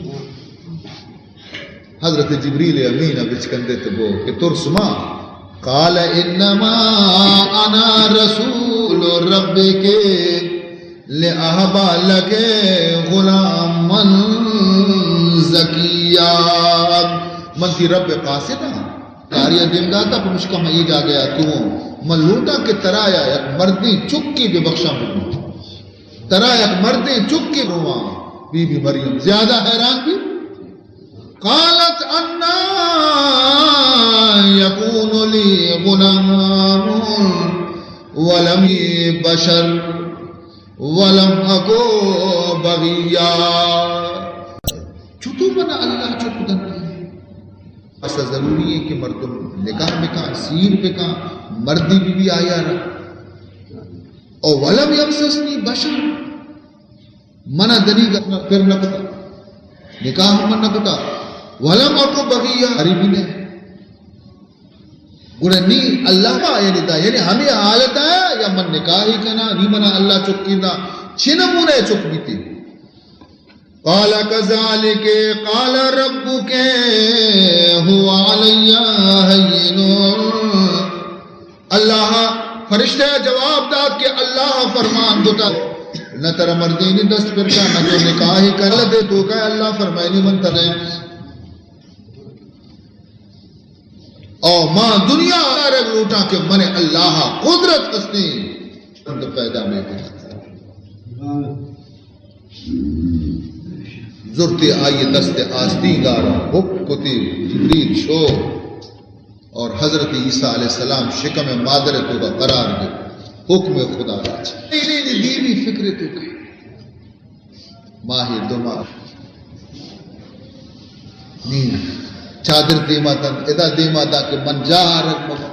حضرت جبریل امین بچکندے تو گو کہ ترس ما۔ قال انما انا رسول ربک لأهب لك غلاما زكيا۔ من تی رب قاصد ہاں، کاریا دیم داتا، پمشکا من اے جاگہ اتکوں۔ من لوٹاں کہ ترایا یک مردیں چکے ببخشاں بگوں۔ ترا یک مردیں چکے بواں۔ بی بی مریم زیادہ حیران بی۔ قالت انا يكون لي غلام ولم يمسسني بشر ولم أك بغيا۔ چطور منا اللہ چک دنت؟ اسا ضروری ہے کہ مردم نکاح بکاں، سیر بکاں، مردی بی بی آیا را۔ او ولم یمسسنی بشر، منا دنیگا پر نہ کتا، نکاح من نہ کتا، ولم اکو بغیا، غریبی نے۔ گڑا نی اللہ ما یعنی دا، یعنی ہمیں حالت ہے یا من نکاح ہی کنا، نی منا اللہ چک دا، چھ نمونہ چک بیتی۔ قال كذلك قال ربك هو علي هين۔ اللہ فرشتہ جواب دات کہ اللہ فرمان کتا، نہ ترا مردینی دست پر کا، نہ تو نکاح کر دے تو کا۔ اللہ فرمائنی من ترے او ما دنیا آرگ لوٹاں کہ من اللہ قدرت ہستی بند پیدا میں کتا۔ زرتے آئی دست آستینگا را حکم کتی، جبریل شو اور حضرت عیسیٰ علیہ السلام شکم مادر توکا قرار دے، حکم خدا را چ۔ نہیں، نہیں، نہیں، دینی فکر تو کہ ماہ دو ماہ نی چادر دیما دنت، ادا دیما دا کہ من جاہ آرگ مبا۔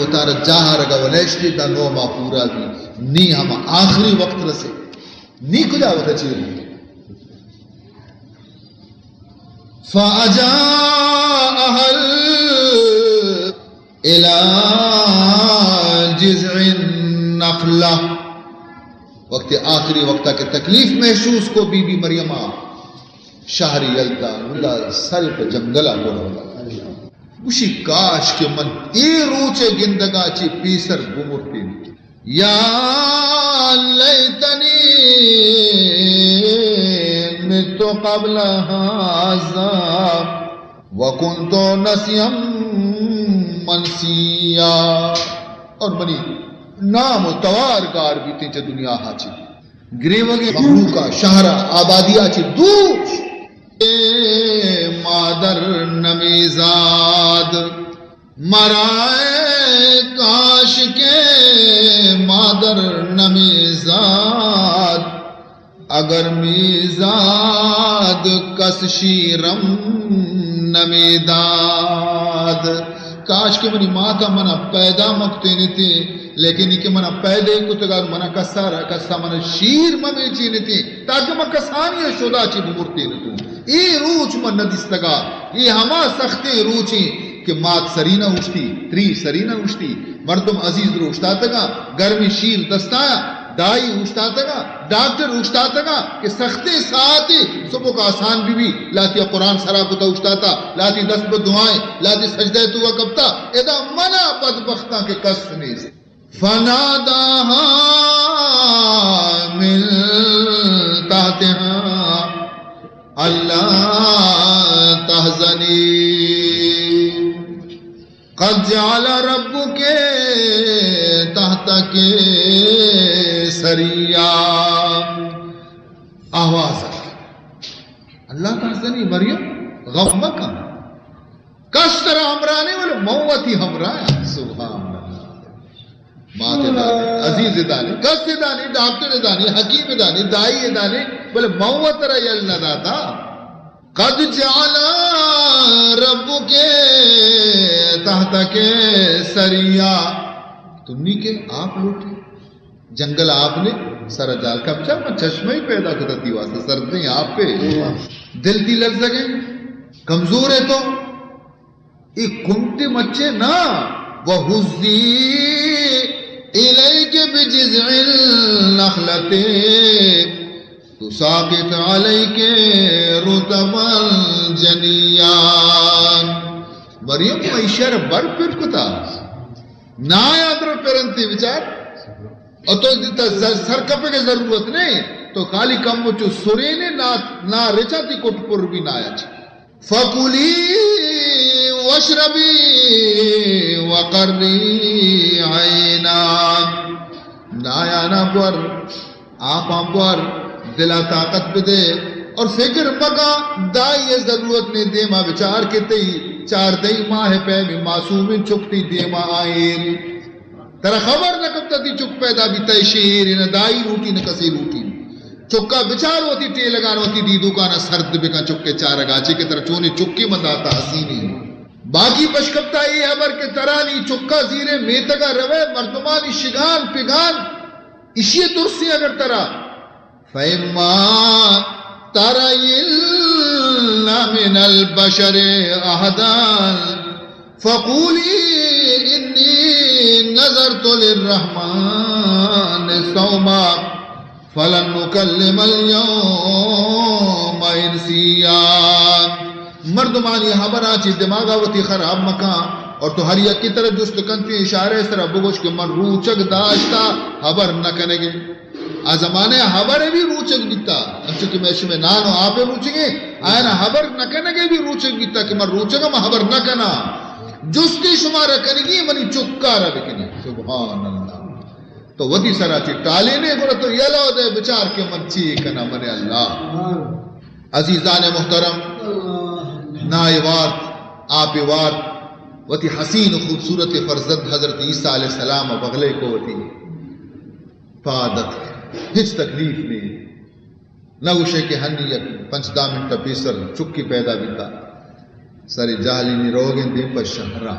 وتارا جاہ رگا ونشتی، دا نو ماہ پورا بی، نی ہما آخری وقت رسے، نی کجا وتا چیر بی؟ فأجاءها إلى جذع النخلة۔ وقت آخری وقتا کہ تکلیف محسوس کو بی بی مریما، شہر یلدا، ندا سر پہ جنگلا گڑا۔ گوشی، کاش کہ من اے روچے گندگا چی پیسر بمرتین۔ یا لیتنی مت قبل هذا وکنت نسیا منسیا۔ اور منی نام و توار گار بیتیں چہ دنیا ہا چی۔ گریوگیں مخلوقا، شہرا، آبادیا چی دور۔ اے مادر نمیزاد، مرائے کاش کے مادر نمیزاد، اگر میزاد کس شیرم نمیداد۔ کاش کہ منی ماتا منا پیدا مکتینتی، لیکن ای کہ منا پیدا کتگا، منا کسا را، کسا منا شیر مبیچینتی، تاکہ من کسانی شدا چی بمرتینتوں۔ اے روچ من ندیستگا، اے ہما سختیں روچیں کہ مات سرینہ اوشتی، تری سرینہ اوشتی، مردم عزیز رو اوشتاتگا، گرمیں شیر دستایا، دائی اوشتاتگا، ڈاکٹر اوشتاتگا کہ سختیں ساعتے سبک آسان بی بی، لاتی قرآن سرا کتا اوشتاتا، لاتی دست بہ دعائیں، لاتی سجدہ تو کپتا، ادا منا بدبختاں کہ کس نیست۔ فناداها من تحتها ألا تحزني قد جعل ربك تحتك سريا۔ آواز ات، ألا تحزني مریم، غم مکن، کس ترا ہمراہ نہیں، بلے من وتی ہمراہ آں۔ سبحان اللہ۔ مات دانی، عزیز دانی، کس دانی، ڈاکٹر دانی، حکیم دانی، دائی دانی، بلے من وت ترا یل نہ داتا۔ قد جعل ربك تحتك سريا۔ تو نی کہ آپ لوٹے، جنگل آپ نے سر جال کپچا، من چشمہ ہی پیدا کتا تی واسطے، سردیں آپ پہ دل تی لرزگیں، کمزور ہے تو۔ اے کنٹے مچے نا، وهزي إليك بجذع النخلة تساقط عليك رطبا جنيا۔ مریم، من ایشی ءَ را بر پر کتا، نایا در پرنتی بچار، اور تو دیتا سر، سر کپے کے ضرورت نہیں، تو خالی کم چو سرینے نا، نا رچا تی کٹ پر بھی نایا چی۔ فکلی واشربی وقری عینا۔ نایانا بور، آپاں بور، دلا طاقت بدے اور فکر مکا، دائی ءِ ضرورت نے، دیما بچار کہ تئی چاردہی ماہ پیمیں معصومیں چک تئی دیما آئے۔ ترا خبر نہ کپتا تی چک پیدا بیتا، شیر نہ دائی لوٹی نہ کسی لوٹی۔ چکا بچار وتی ٹیلگان وتی دیدوکانا سرد بکن، چکے چارگا چے کہ ترا چونی چکی من داتا حسینی۔ باقی پش کپتا اے حبر کہ ترا نی چکا زیرے میتگا روے، مردمانی شگان پگان اشی ترسی اگر ترا۔ فإما ترين من البشر أحدا فقولي إني نذرت للرحمن صوما فلن أكلم اليوم إنسيا۔ مردمانی حبراں چی دماغا وتی خراب مکاں، اور تو ہر یکی ترا جست کنتی اشارہ سرا بگوش کہ من روچگ داشتا، حبر نہ کنگے۔ آ زمانہ ءَ حبر ءَ بھی روچگ بیتا، انچو کہ مئے شمئے نان و آپ ءَ روچگیں، آیانا حبر نہ کنگ ءَ بھی روچگ بیتا کہ من روچگ ءَ من حبر نہ کناں۔ جستے شمارا کنگی منی چکارا بکنی۔ سبحان اللہ۔ تو وتی سرا چی ٹالینے، گڑا تو یلو دے بچار کہ من چی کناں، من اللہ۔ عزیزان محترم، نائے وارت، آپ وارت، وتی حسین و خوبصورت فرزند حضرت عیسیٰ علیہ السلام بغلے کو وتی پاد اتک، ہچ تکلیف نی، نہ گوشے کہ ہنی یک پنچ دہ منٹ پیسر چکی پیدا بیتا۔ سر جہلی نی روگیں دیم پہ شہرا۔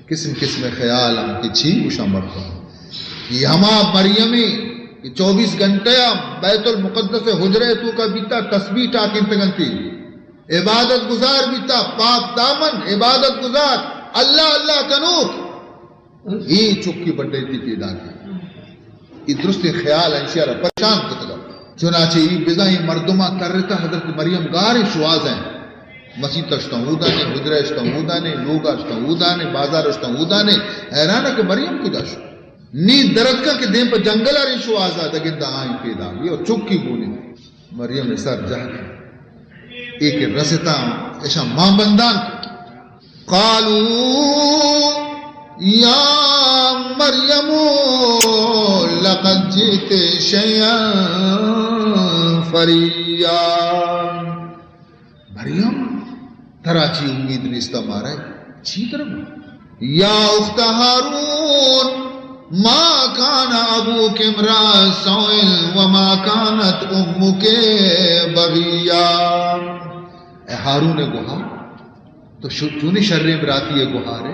قسم قسم خیال ہم کہ چی گوشاں مردم۔ یہ ہما مریمیں کہ چوبیس گھنٹہ یا بیت المقدس حجرہ توکا بیتا، تسبیح ٹاکینتگ انتی، عبادت گزار بیتا، پاک دامن عبادت گزار، اللہ اللہ کنوک۔ اے چکی بڈیتی پیدا کی۔ اے درستیں خیال انشیارا پریشان کتگا۔ چنانچہ اے بزاں اے مردماں ترتا حضرت مریم گاریں شوازیں۔ مسیت اشتاں اودانے، حجرہ اشتاں اودانے، لوگ اشتاں اودانے، بازار اشتاں اودانے۔ حیران کہ مریم کجا شو؟ نی درتکا کہ دیم پہ جنگل آریں شوازا دگندا آئیں پیدا گی اور چکی گونی۔ مریم سر جہت اے کہ رستاں اشاں ماں بندان۔ قالوا يا مريم لقد جئت شيئا فريا۔ مریم، ترا چی امید نیستا مارا؟ چی ترا؟ يا أخت هارون ما كان أبوك امرأ سوء وما كانت أمك بغيا۔ اے ہارون گوہار، تو شو-، چونی شریں براتی ء گوہارے،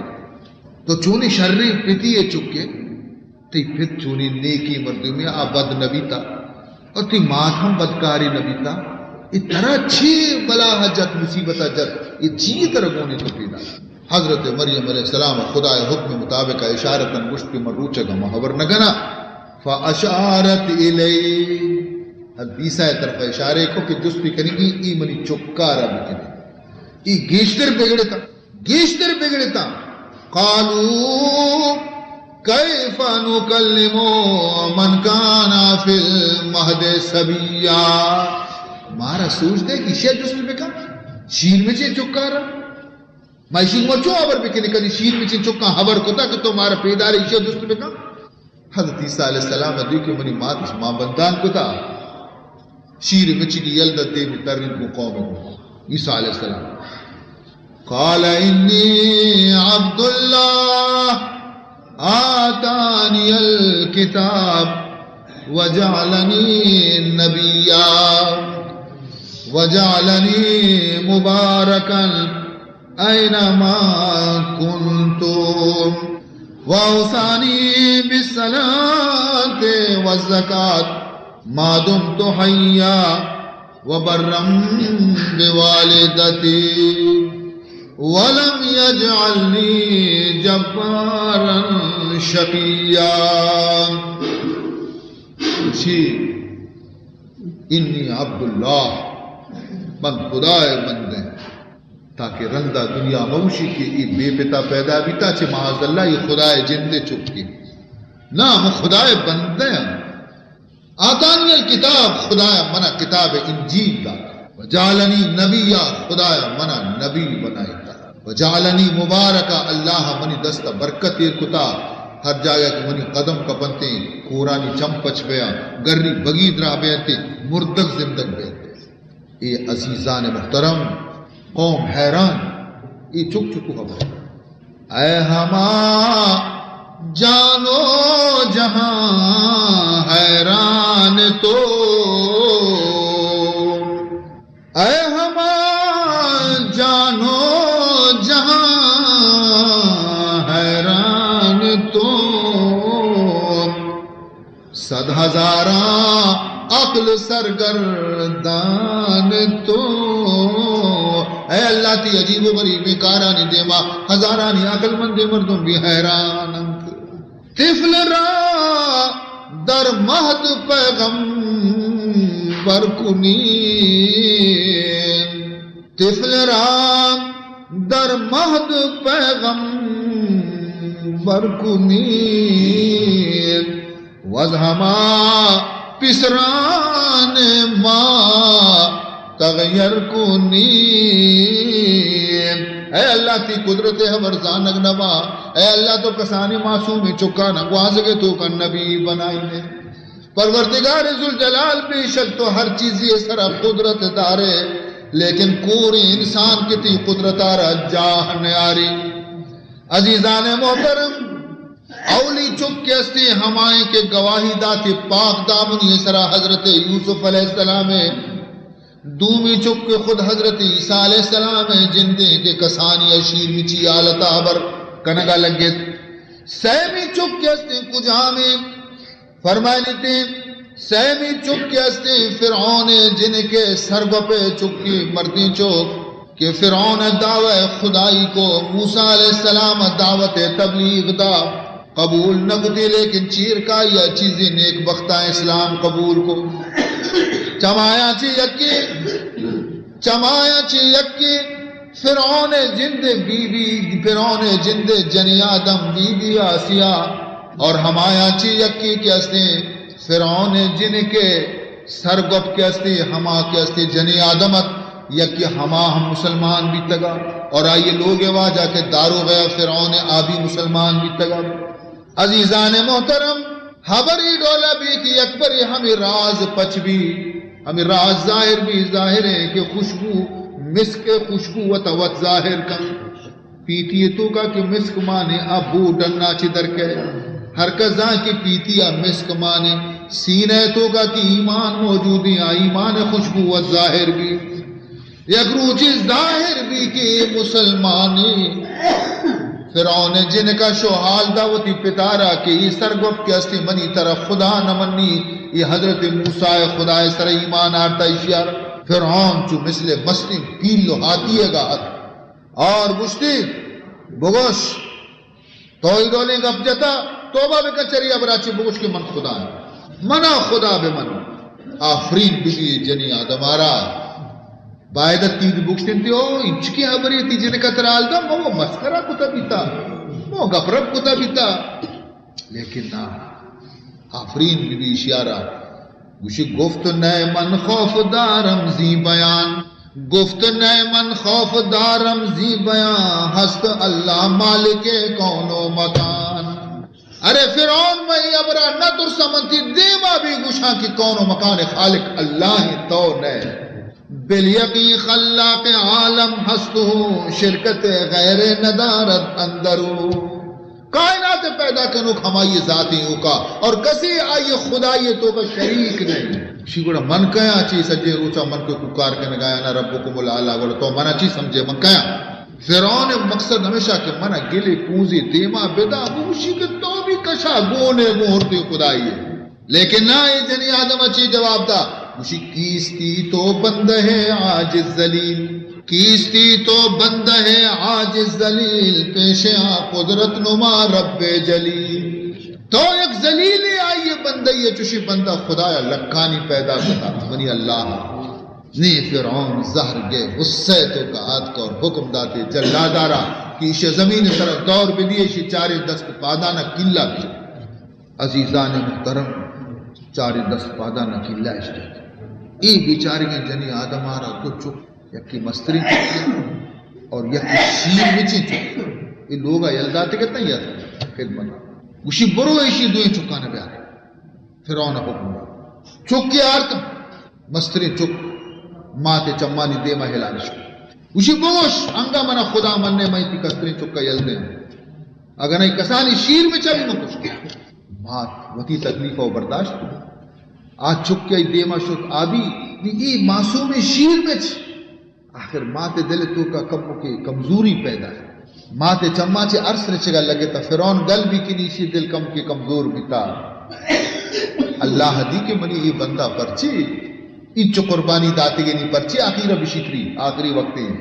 تو چونی شریں پتی ء چکے، تئی پت چونی نیکی مردمے آ بد نہ بیتا، اور تئی مات ہم بدکاری نہ بیتا۔ اے ترا چی بلا جت، مصیبت جت، اے چی ترا گونے تو پیدا؟ حضرت مریم علیہ السلام خدا ء حکم مطابق اشارتاً گوشت کہ من روچگ ہم خبر نہ گنا۔ فاشارت الیہ، حضرت عیسیٰ ء طرف اشارے کو کہ جست کنگی ای منی چکارا بکنے۔ ای گیشتر بگڑتا، گیشتر بگڑتا۔ قالوا کیف نکلم من کان فی المہد صبیا۔ مارا سوچ دے کہ ایشی جست بکن، شیر مچیں چکارا۔ ما ایشی ما چو خبر بکنی، کدی شیر مچیں چکاں خبر کتا کہ تو مارا پیدارے ایشی جست بکن۔ حضرت عیسیٰ علیہ السلام ء دیو کہ منی مات اش ماں بندان کتا، شیر مچگی یل دت دیمی ترین گوں قوم گوں۔ عیسیٰ علیہ السلام قال انی عبد اللہ آتانی الکتاب وجعلنی نبیا وجعلنی مبارکا أينما كنت وأوصاني بالصلاة والزكاة ما دمت حيا وبرا بوالدتي ولم يجعلني جبارا شقيا۔ چی؟ انی عبداللہ، من خدا ء بندیں۔ تاکہ رندا دنیا مہ گوشی کہ اے بے پتا پیدا بیتا، چہ معاذ اللہ اے خدا ء جندے چکے۔ نہ، من خدا ء بندہ آں۔ آتانی الکتاب، خدا ء منا کتاب انجیل دات۔ وجعلنی نبیا، خدا ء منا نبی بنائیتا۔ وجعلنی مبارکا، اللہ ء منی دست ء برکت ایر کتا۔ ہر جاگہ کہ منی قدم کپنتیں، کورانی چم پچ بیاں، گری بگی دراہ بیاں تے مردگ زندگ بیاں۔ اے عزیزان محترم، قوم حیران، اے چک چکو خبر۔ اے ہما جان و جہاں حیران تو، اے ہما جان و جہاں حیران تو، صد ہزاراں عقل سرگردان تو۔ اے اللہ، تی عجیب و غریبیں کارانی دیما ہزارانی عقل مندیں مردم بھی حیران انت۔ طفل را در مہد پیغمبر کنی، طفل را در مہد پیغمبر کنی، وز ہما پیسران ما تغیر کنی۔ اے اللہ، تی قدرت ء ہبر زانگ نہ با۔ اے اللہ، تو کسانیں معصومیں چکانا گوازگ ء توکا نبی بنائینے۔ پروردگار ذوالجلال، بے شک تو ہر چیزی ء سرا قدرت دارے، لیکن کوریں انسان کہ تی قدرت ء را جاہ نیاری۔ عزیزان محترم، اولی چک کہ استی ہمائیں کہ گواہی داتی پاک دامنی ء سرا حضرت یوسف علیہ السلام ء، دومی چک کہ خود حضرت عیسیٰ علیہ السلام ء جندیں کہ کسانی ء شیر مچی حالت ء ہبر کنگا لگت۔ سیمی چک کہ استیں کجامیں؟ فرمائنیتے، سیمی چک کہ استیں فرعون جنکے سرگپ چکی، مردیں چک کہ فرعون دعوی خدائی کو، موسیٰ علیہ السلام دعوت تبلیغ دا، قبول نہ کتی، لیکن چیر کائی ءَ چیزیں نیک بختاں اسلام قبول کو۔ چمایاں چی یکی، چمایاں چی یکی فرعون جند بی بی، فرعون جند جنی آدم بی بی آسیہ، اور ہمایاں چی یکی کہ استیں فرعون جنکے سرگپ کہ استیں، ہما کہ استیں جنی آدم ات، یکی ہما ہم مسلمان بیتگا، اور آئی لوگ واجہ کہ داروغ فرعون آ بھی مسلمان بیتگا۔ عزیزان محترم، ہبر ای ڈولا بی کہ یک برے ہمے راز پچ بی، ہمے راز ظاہر بی، ظاہر ہے کہ خوشبو، مسک خوشبو وت وت ظاہر کن۔ پیتی توکا کہ مسک مانے آ بو ڈنا چی درکے۔ ہر کس زان کہ پیتی آ مسک مانے، سینہ توکا کہ ایمان موجود ہے، آ ایمان خوشبو وت ظاہر بی۔ یک روچے ظاہر بی کہ اے مسلمانے۔ فرعون جنکا شو حال دا وتی پتارا کہ اے سرگپ کہ استی منی طرف خدا نہ منی، اے حضرت موسیٰ خدا سر ایمان آرتا اشیار۔ فرعون چو مثل مستیں پیل و ہاتیگا ات اور گشتی، بگوش، تو ای ڈولیں گپ جتا، توبہ بکن چری ابرا چی، بگوش کہ من خدا ہاں، منا خدا بمن۔ آفرین ببی جنی آدمارا۔ باید تی بگشتن تی، او انچکی ہبری تی جنکا ترا حال دا، مو مسخرہ کتا بیتا، مو گپرپ کتا بیتا۔ لیکن نا، آفرین ببی اشیارا۔ گوشی، گفت نئے من خوف دارم زی بیان، گفت نئے من خوف دارم زی بیان، ہست اللہ مالک کون و مکان۔ ارے فرعون، من اے ہبرا نہ ترساں، من تی دیما بی گوشاں کہ کون و مکان خالق اللہ ہیں، تو نئے۔ بالیقین خلاق عالم ہست ہوں، شرکت غیر ندارد اندرو۔ کائنات پیدا کنوک ہمائی ذات ہیں اوکا، اور کسی آئی خدائی توکا شریک نہیں۔ شی گڑا من کیا چی سجے روچا من کو کوکار کنگایا نا ربکم الاعلی، گڑا تو منا چی سمجھے من کیا؟ فرعون مقصد ہمیشہ کہ منا گلے پونزے دیما بدا، گوشی کہ تو بھی کشا گونے گورتے خدائی ہے۔ لیکن نہ، اے جنی آدم چی جواب دا، گوشی، کیستی تو بندہ عاجز ذلیل، کیستی تو بندہ عاجز ذلیل، پیش آ قدرت نما رب جلیل۔ تو یک ذلیل آئی بندہ، یہ چوشی بندہ خدایا لکھانی پیدا کتا، منی اللہ۔ نی فرعون زہر گئے، غصہ توکا آتک اور حکم داتے جلادارا کہ ایشی زمین سر دور بدی، ایشی چارے دست پادانا کلا بھی۔ عزیزان محترم، چارے دست پادانا کلا اشتت۔ اے بیچارگیں جنی آدمارا دو چک، یکی مستریں چک اور یکی شیر مچیں چک۔ اے لوگا یل داتے گتا یا خدمت۔ گوشی، برو ایشی دوئیں چکانا بیار۔ فرعون حکم دا۔ چکے آرت، مستریں چک ماتے چمانی دیما ہلانش۔ گوشی، بگوش، انگا منا خدا مننے، من تی کستریں چکا یل دیں۔ اگہ نہ کسانی شیر مچ آ بھی من کشت۔ مات وتی تکلیف و برداشت کت۔ آ چک کہ دیما شت آ بھی، نی اے معصومیں شیر مچ۔ آخر مات دل توکا کمکے کمزوری پیدا ہے۔ مات چما چے ارس رچگا لگتا، فرعون گل بھی کنی، ایشی دل کمکے کمزور بیتا۔ اللہ دی کہ منی اے بندہ پرچی، انچو قربانی داتگے نی پرچی، آخر بشی تری، آخری وقت ہیں۔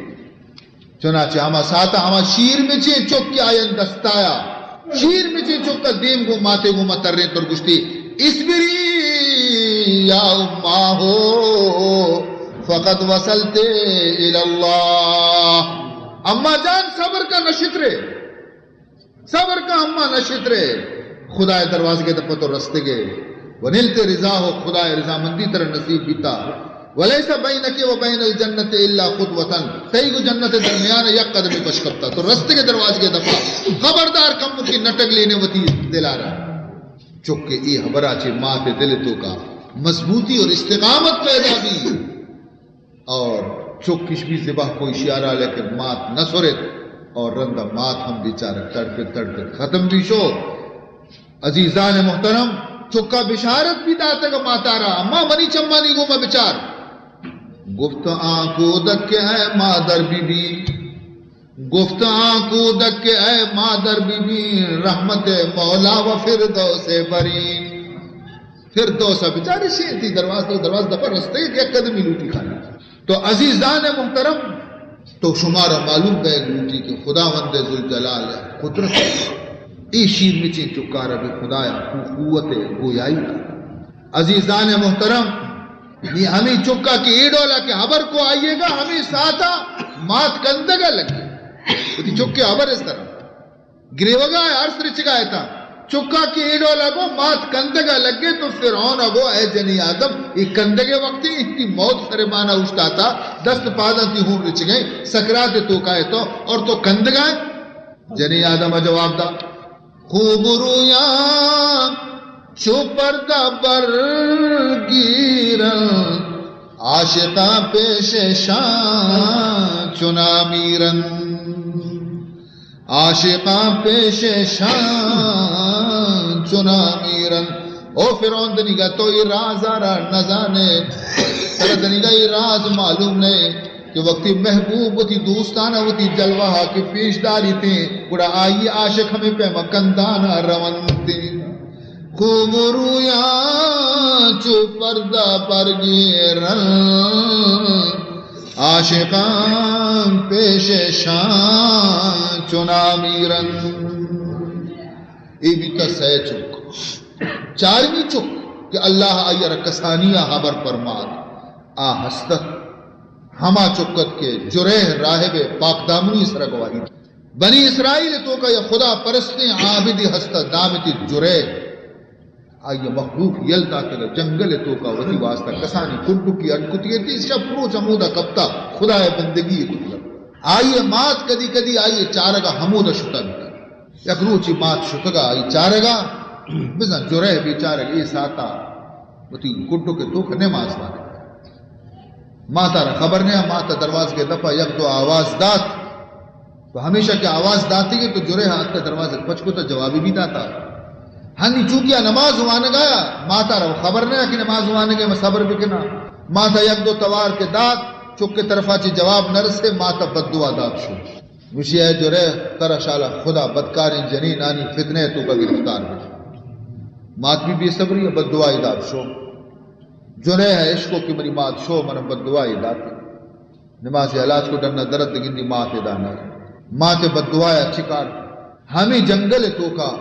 چنانچہ ہما ساعتا ہما شیر مچیں چک کہ آیان دستایا، شیر مچیں چک دیم گوں ماتے گوں ما تریں تر گشتی، اصبری یا اماہو فقد وصلت الی اللہ۔ اما جان، صبر کا، نشترے۔ صبر کا، اما نشترے، خدائے دروازگے دپا تو رستگے۔ ونلت رضاہ، خدائے رضامندی ترا نصیب بیتا۔ ولیس بینک و بین الجنت الا خطوۃ، تئی گو جنت درمیان یک قدمے پش کپتا، تو رستگے دروازگے دپا۔ خبردار، کمکے نٹگ لینے وتی دلارا۔ چکے اے حبرا چے مات دل توکا مضبوطی اور استقامت پیدا بی۔ اور چک اش بھی ذبح کو اشیارا، لیکن مات نہ سرت اور رندا مات ہم بیچارہ تڑپت تڑپت ختم بھی شو۔ عزیزان محترم، چکا بشارت بھی داتگ ماتارا، اما منی چمانی گوما بچار۔ گفت آں کودک کہ اے مادر بی بی، گفت آن کودک کہ اے مادر ببین، رحمت مولا و فردوس برین۔ فردوس ءَ بچار، شیر تئی دروازگ، دروازگ دپا رستگ، یک قدمی لوٹی خانہ۔ تو عزیزان محترم، تو شمارا معلوم بئیگ لوٹی کہ خداوند ذوالجلال ءِ قدرت، اے شیر مچیں چکارا بہ خدایا قو-، قوت گویائی دا۔ عزیزان محترم، نی ہمے چکا کہ اے ڈولا کہ ہبر کو آئیے گا، ہمے ساعتا مات کندگا لگے۔ وتی چکے ہبر اس طرح گریوگا ہے، ارس رچگا ہے تا۔ چکا کہ اے ڈولا گو مات کندگا لگے تو فرعون گو، اے جنی آدم، اے کندگے وقتی انتی موت سر مانا اوشتاتا، دست پاداں تی ہون رچگے، سکرات توکا ہے تو، اور تو کندگا ہے؟ جنی آدم جواب دا، خوب رویاں چو پردہ برگیرن، عاشقاں پیش شان چنا میرن۔ عاشقاں پیش شان چنا میرن۔ او فرعون، دنیگا تو اے راز آرا نزانے، ترا دنیگا اے راز معلوم نہ کہ وقتی محبوب وتی دوستانا وتی جلوہ کہ پیش داریتے، گڑا آئی عاشق ہمیں پیما کندانا رونتے۔ خوب رویاں چو پردہ برگیرن، عاشقاں پیش شان چنا میرن۔ اے بیتا سئے چک۔ چارمی چک کہ اللہ آئی را کسانی آ ہبر پرمات، آ ہستت۔ ہما چکت کہ جریح راہب پاک دامنی سرا گواہی۔ بنی اسرائیل توکا یا خدا پرستیں عابدی ہستت، نام تی جریح۔ آئی مخلوق یل داتگ، جنگل توکا وتی واسطہ کسانی کنڈکی اڈ کتگی، تی شپ روچ ہمودا کپتا، خدائے بندگی کتگ۔ آئی مات کدی کدی آئی چارگا ہمودا شتا بیتا۔ یک روچی مات شتگا آئی چارگا، بزاں جریح بیچارگ اے ساعتا وتی کنڈک توکا نماز وانگ۔ ماتا را خبر نیا، ماتا دروازگے دپا یک دو آواز دات۔ تو ہمیشہ کہ آواز داتگی تو جریح آتکا دروازگ پچ کتا، جوابی بھی داتا۔ ہنی چونکہ آ نماز وانگ آیا، ماتا را خبر نیا کہ نماز وانگ ہے، ما صبر بکنا۔ ماتا یک دو توار کے دات، چک کے طرفا چی جواب نرسے، ماتا بددعا دات شو۔ گوشی، اے جریح، ترا شالا خدا بدکاریں جنینانی فتنہ توکا گرفتار بکن۔ مات بھی بے صبری بددعائی دات شو۔ جریح اشکو کہ منی مات شو، من بددعائی دات۔ نماز علاج کو ڈنا درد گندی مات دانا۔ مات بددعایا چکار؟ ہمیں جنگل توکا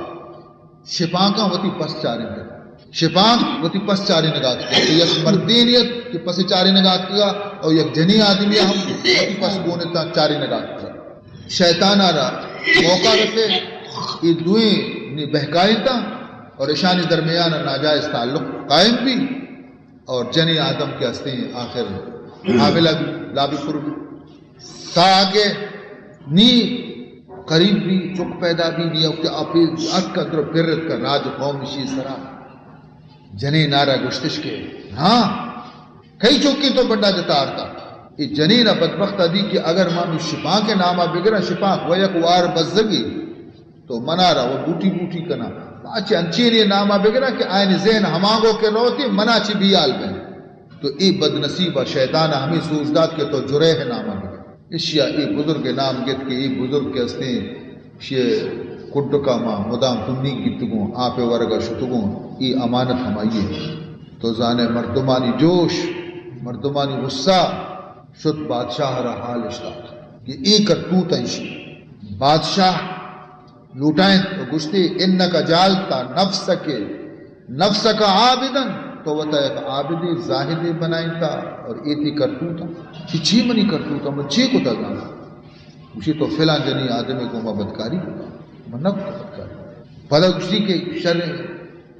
شپانکاں وتی پس چارینتگ۔ شپانک وتی پس چارینگا اتکگ۔ تو یک مردینے ات کہ پس چارینگا اتکگا اور یک جنی آدمی ہم وتی پس گونتا چارینگا اتکگ۔ شیطانا را موقع رسے، اے دوئیں نی بہکائینتا اور اشانی درمیان ناجائز تعلق قائم بھی۔ اور جنی آدم کہ ہستیں آخر حاملہ بھی، لابی پر بھی۔ تا کہ نی قریب بھی چک پیدا بھی نی، وقت آپ اتکا در پرت کا راج قوم شی سرا۔ جنی نارا گشتش کے، ہاں، کئی چکی تو بڈا جتا آرتا۔ اے جنین بدبخت دی کہ اگر ما نو شپانک ناما بگرا، شپانک و یک وار بزگی۔ تو منا را و بوٹی بوٹی کنا۔ ما چہ انچین یہ ناما بگرا کہ آئین ذہن ہمانگو کے روتی، منا چہ بیال بین۔ تو اے بدنصیب شیطان ہمیں سوچ دات کہ تو جریح ناما بگر۔ اشیا اے بزرگ نام گت کہ اے بزرگ کے ہستیں، شی کڈکا ما مدام تنی گیتگوں، آپ ورگا شتگوں، اے امانت ہمائی ہے۔ تو زانے مردمانی جوش، مردمانی غصہ شت بادشاہ را حال اشتات کہ اے کرتوت انشی۔ بادشاہ لوٹائینت و گوشتی، انک جعلت نفسک، نفسک عابدا، تو وتا یک عابدے، زاہدے بنائینتا اور اے تی کرتوتا۔ چی چی منی کرتوتا، من چی کتا زانا؟ گوشی، تو فلاں جنی آدمے گوما بدکاری کتا۔ من نہ کتا بدکاری۔ پدا گوشتی کہ شر،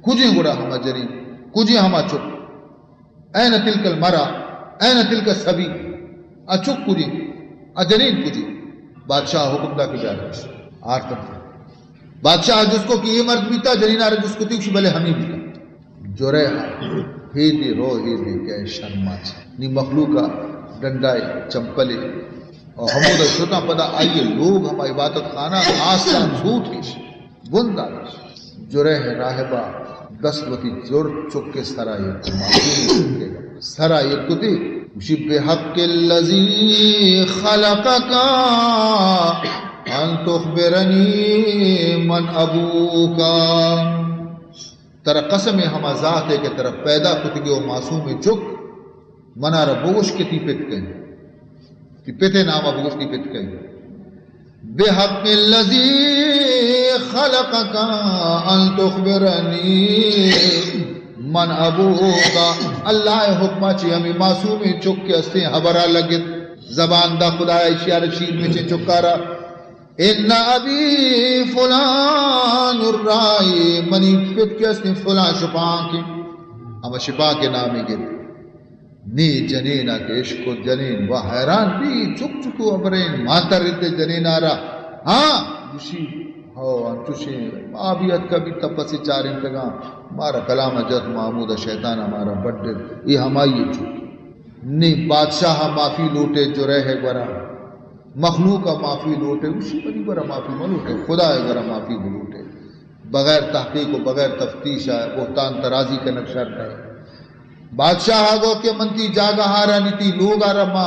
کجیں گڑا ہما جنی، کجیں ہما چک؟ این تلک المرأة، این تلک الصبی؟ آ چک کجی؟ آ جنین کجی؟ بادشاہ حکم دا کہ بیار۔ آرتن۔ بادشاہ جست کو کہ اے مرد بیتا؟ جنین آرا جست کو تی، بلے ہمیں بیتا۔ جریح ہیدی رو ہیدی کہ شرما چہ نی مخلوق ڈنڈائے چمپلے اور ہمودا شتاں۔ پدا آئی لوگ ہما عبادت خانہ آستان زوت کش۔ بندات۔ جریح راہبا دست وتی زرت چک سرا ایر کت، معصومیں چکے سرا ایر کتی۔ گوشی، بحق الذی خلقک ان تخبرنی من ابوک۔ ترا قسم ہما ذات ء کہ ترا پیدا کتگی و معصوم چک، منارا بگوش کہ تی پت کئے؟ تی پت ء نام ء بگوش، تی پت کئے؟ بحق الذی خلقک ان تخبرنی من ابوک۔ اللہ ء حکم ء چہ ہمے معصومیں چک کہ استیں ہبرا لگت، زبان دا خدایا اشیارا، شیر مچیں چکارا، ان ابی فلان الراعی، منی پت کہ استیں فلان شپانکیں، ہما شپانکیں نامے گرت۔ نی جنینا کہ اشکت، جنین و حیران بی، چک چکو ابرین ماتر رتے جنینارا۔ ہاں، گوشی، ہو، انچوشیں ما بھی اتکا بیتا پسی چارینتگاں، مارا کلام جت محمود شیطان مارا بڈت، اے ہمائی چک۔ نی بادشاہ معافی لوٹے جرح گورا، مخلوق معافی لوٹے، گوشی منی گورا معافی ملوٹے، خدا گورا معافی بلوٹے۔ بغیر تحقیق و بغیر تفتیش ء بہتان ترازی کنگ شر نہ۔ بادشاہ ء گو کہ من تی جاگہ ء را نی تی لوگ ء را ما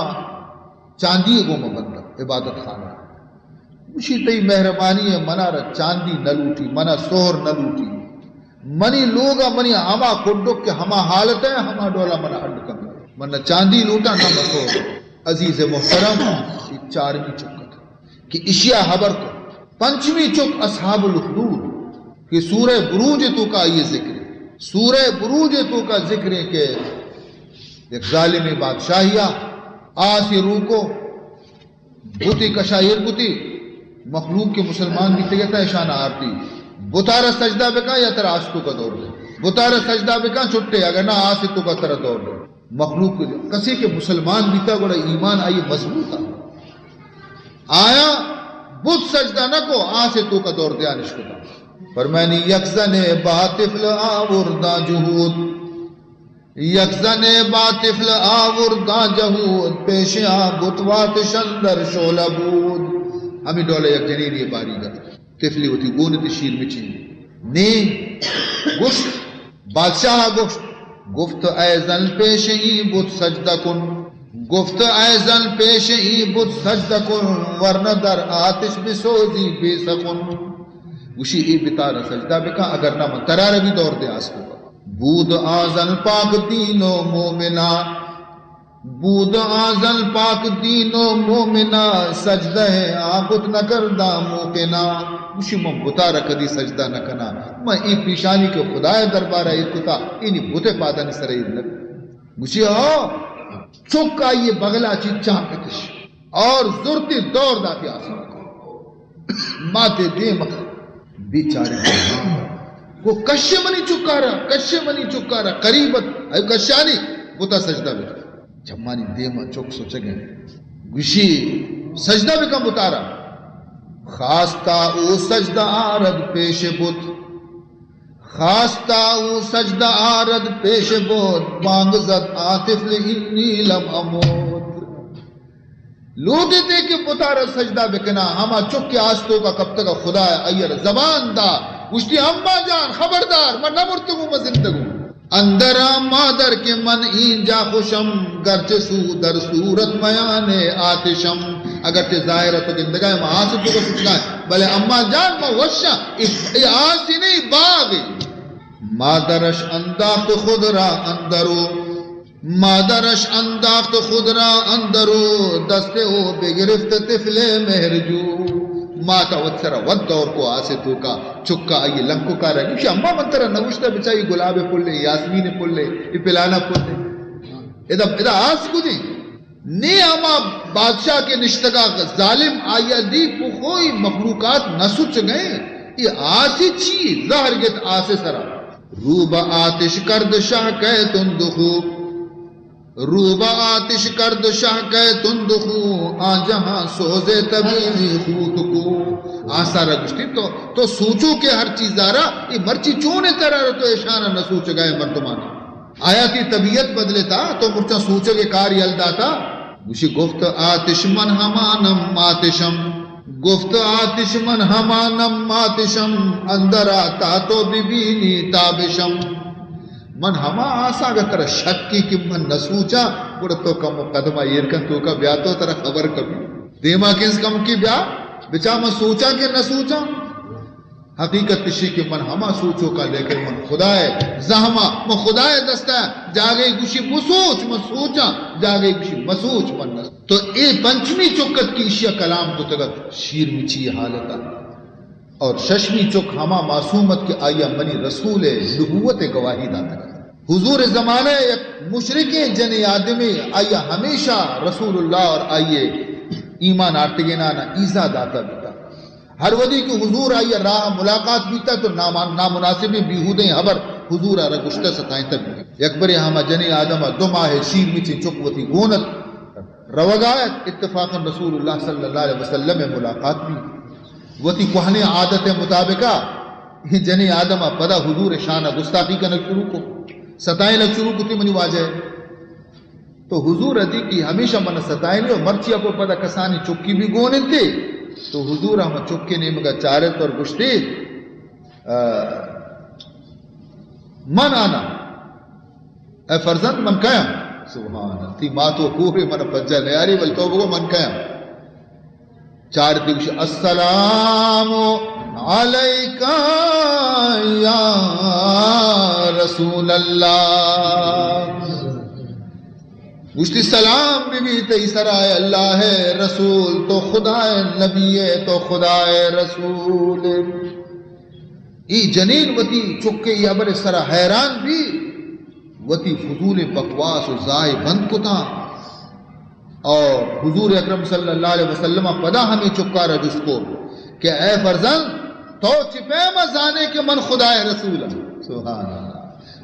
چاندی ء گوما بنداں، عبادت خانہ۔ گوشی تئی مہربانی ء منا را چاندی نہ لوٹی، منا سہر نہ لوٹی۔ منی لوگ ء منی ہما کڈک کہ ہما حالت ء ہما ڈول ء منا اڈ کن۔ من نہ چاندی لوٹاں نہ مسہر۔ عزیز محترم، اے چارمی چک ات کہ اشیا ہبر کو۔ پنچمی چک اصحاب الاخدود کہ سورہ بروج ء توکا آئی ذکر ہے۔ سورہ بروج ء توکا ذکر ہے کہ یک ظالمیں بادشاہیا آسے روکو، بتے کشا ایر کتی، مخلوق کہ مسلمان بیتگ ات اشان آرتی، بتارا سجدہ بکن یا ترا آس توکا دور دے، بتارا سجدہ بکن چھٹے، اگر نہ آس توکا ترا دور دے۔ مخلوق کسے کہ مسلمان بیتا گڑا ایمان آئی مضبوط آ۔ آیا بت سجدہ نہ کو، آسے توکا دور دیا نشکتا۔ فرمانی، یک زنے با طفل آورداں جہود، یک زنے با طفل آورداں جہود، پیش آ بت واتش اندر شعلہ بود۔ ہمیں ڈولے یک جنین یہ باری گت۔ طفلی وتی گون تی شیر مچین۔ نی گوشت، بادشاہ گوشت، گفت اے زن پیش این بت سجدہ کن، گفت اے زن پیش این بت سجدہ کن، ورنہ در آتش بسوزی بے سخن۔ گوشی اے بتارا سجدہ بکن، اگر نہ من ترارا بھی دور دے آسکو۔ بود آ زن پاک دین و مومنا، بود آ زن پاک دین و مومنا، سجدہ آ بت نکردہ موقنا۔ گوشی من بتارا کدی سجدہ نکناں، من اے پیشانی کہ خدائے دربارا ایر کتا، اینی بت پادانی سر ایر نہ۔ گوشی ہو، چک آئی بغلا چی چاک کتش اور زرتی دور داتی آسمان۔ ماتے دیم بیچارے کو کشے منی چکارا، کشے منی چکارا، قریبت، اے کشانی بتا سجدہ بکن۔ چمانی دیما چک سوچگیں۔ گوشی سجدہ بکن بتارا۔ خاستا او سجدہ آرد پیش بت۔ خاستا او سجدہ آرد پیش بت، بانگ زد آ طفل انی لم اموت۔ لوٹتے کہ بتارا سجدہ بکنا، ہما چک کہ آستوکا کپتگا خدا ایرا زبان دا، گوشتی، اما جان، خبردار، من نہ مرتگوں، من زندگوں۔ اندرا مادر کہ من اینجا خوشم، گرچہ سو در صورت میان آتشم۔ اگرچہ ظاہر تو گندگا ما آس توکا سوچگا، بلے اما جان، ما وشاں، اے، اے آس نہیں، باغ۔ مادرش انداخت خود را اندرو، مادرش انداخت خود را اندرو، دست او بگرفت طفل مہرجو۔ ماتا وت سرا وت دور کو آسے توکا، چکا آئی لنکو کارا گوشی، اما من ترا نگوشتا بچا اے گلاب پلے، یاسمین پلے، اے پلانا پلے۔ ادا، ادا آس کجیں؟ نی ہما بادشاہ کہ نشتگا ظالم آیا دی پخوئی مخلوقات نہ سچ گئے۔ اے آسے چی؟ زہر گت آسے سرا۔ رو به آتش کرد شه که تندخو، رو به آتش کرد شه که تندخو، آ جهان سوز طبیعی خود کو۔ آسارا گوشتی تو، تو سوچو کہ ہر چیزارا، اے مرچی چون ترارا تو اشانا نہ سوچگائے مردمانا۔ آیا تی طبیعت بدلتا، تو مرچاں سوچگ ء کار یل داتا؟ گوشی گفت آتش من ہمانم آتشم، گفت آتش من ہمانم آتشم، اندر آ تا تو ببینی تابشم۔ من ہما آساں اگہ ترا شکی کہ من نہ سوچاں، گڑا تو کمو قدم ءَ ایر کن توکا بیا، تو ترا خبر کپی۔ دیما کنز کمکی بیا، بچا من سوچاں کہ نہ سوچاں۔ حقیقت اشی کہ من ہما سوچوکاں، لیکن من خدائے زہما، من خدائے دستا۔ جاگہے گوشی بسوچ، من سوچاں، جاگہے گوشی مسوچ، من نہ۔ تو اے پنچمی چک ات کہ اشیا کلام کتگ ات، شیر مچی حالتا۔ اور ششمی چک ہما معصوم ات کہ آئیا منی رسول نبوت گواہی داتگ ات۔ حضور زمانہ یک مشرکیں جنی آدمی، آئیا ہمیشہ رسول اللہ اور آئیے ایمان آرتگینانا ایزا داتا بیتا۔ ہر وھدی کہ حضور آئی ء راہ ء ملاقات بیتا تو نامان-، نامناسبیں بیہودیں ہبر حضور ء را گوشتہ ستائینتہ بیت۔ یک برے ہما جنیں آدم ء دو ماہ ء شیر مچیں چک وتی گون ات، روگا ات، اتفاقا رسول اللہ صلی اللہ علیہ وسلم ء ملاقات بیت۔ وتی کوہنیں عادت ء مطابقا اے جنیں آدم ء پدا حضور ء شان ء گستاخی کنگ شروع کو، ستائینگ شروع کتی منی واجہ ء۔ تو حضور ء دی کہ ہمیشہ من ستائینی و مرچی ء پدا کسانی چکی بھی گون انتے۔ تو حضور ہم چکے نیمگا چارت اور گشتے، آ، من آنا، اے فرزند من کیاں؟ سبحان اللہ، تی مات و کوہ من پجا نیاری، بل تو بگو من کیاں؟ چار دیوش، السلام علیک یا رسول اللہ۔ گوشتی، سلام بی بی تئی سرا اے اللہ ء رسول، تو خدا ء نبی ء، تو خدا ء رسول۔ ای جنین وتی چکے ای ہبر سرا حیران بی، وتی فضول بکواس و زاہ بند کتاں۔ اور حضور اکرم صلی اللہ علیہ وسلم پدا ہمیں چکارا جست کو کہ اے فرزند، تو چہ پیم زانے کہ من خدا ء رسول ہاں؟ سبحان اللہ۔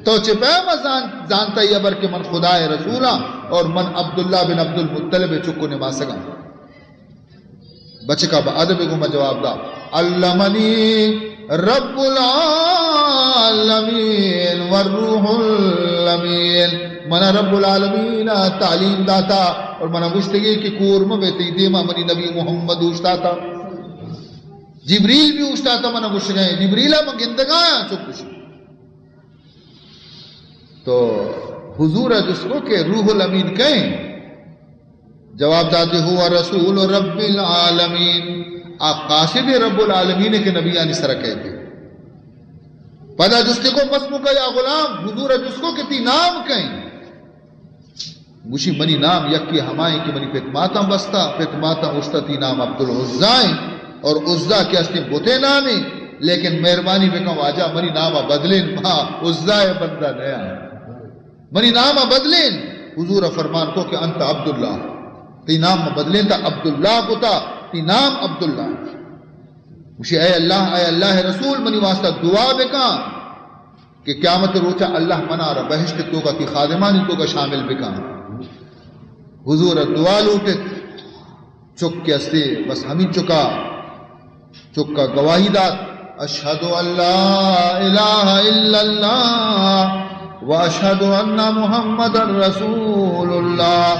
تو چہ پیم زان-، زانتا یہ خبر کہ من خدا ء رسول ہاں اور من عبداللہ بن عبد المطلب ء چک و نماسگاں؟ بچکا با ادب گوما جواب دا، علمنی رب العالمین والروح الامین، منا رب العالمین ء تعلیم داتا اور منا گوشتگی کہ کور مہ بے، تئی دیما منی نبی محمد اوشتاتا، جبریل بھی اوشتاتا، منا گوشگئے، جبریل ء من گندگایاں چک گوشی۔ تو حضور ء جست کو کہ روح الامین کئے؟ جواب داتے، هو رسول رب العالمین، آ قاصد رب العالمین کے نبیانی سر کہتے۔ پدا جستے کو، ما اسمک یا غلام، حضور ء جست کو کہ تی نام کئے؟ گوشی، منی نام یکے ہمائیں کہ منی پت ماتاں بستا، پت ماتاں اوشتا تی نام عبدالعزا ایں، اور عزا کہ استیں بتے نامیں، لیکن مہربانی بکن واجہ منی نام ء بدلین، ما عزا ء بندہ نیاں۔ منی نام ء بدلین۔ حضور ء فرمان کو کہ انت عبداللہ، تی نام ء بدلین تا عبداللہ کتا، تی نام عبداللہ۔ گوشی، اے اللہ، اے اللہ ء رسول، منی واسطہ دعا بکن کہ قیامت روچا اللہ منا را بہشت توکا تی خادمانی توکا شامل بکن۔ حضور ء دعا لوٹت۔ چک کہ استے، بس ہمین چکا، چکا گواہی دات، اشہد ان لا الہ الا اللہ و اشہد ان محمد رسول اللہ۔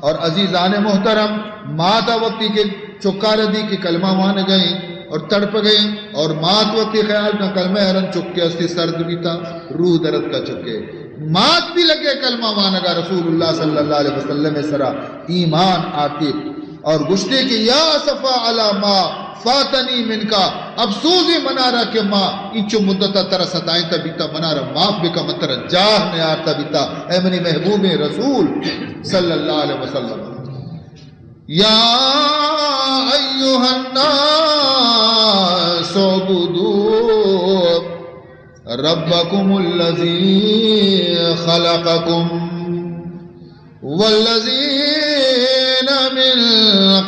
اور عزیزان محترم، ماتا وقتی کہ چکار دی کہ کلمہ وانگئیں اور تڑپگئیں، اور مات وقتی خیال کا کلمہ ارن چک کہ استے سرد بیتا، روح درد کا چکے۔ مات بھی لگے کلمہ وانگا رسول اللہ صلی اللہ علیہ وسلم سرا ایمان آتے۔ اور گوشتے کہ یا اسفا علی ما فاتنی منکا، افسوزے منارا کہ ما انچو مدتا ترا ستائینتا بیتا، منارا معاف بکا، من ترا جاہ نیارتا بیتا، اے منی محبوبیں رسول صلی اللہ علیہ وسلم۔ یا ایھا الناس اعبدوا ربکم الذی خلقکم والذین من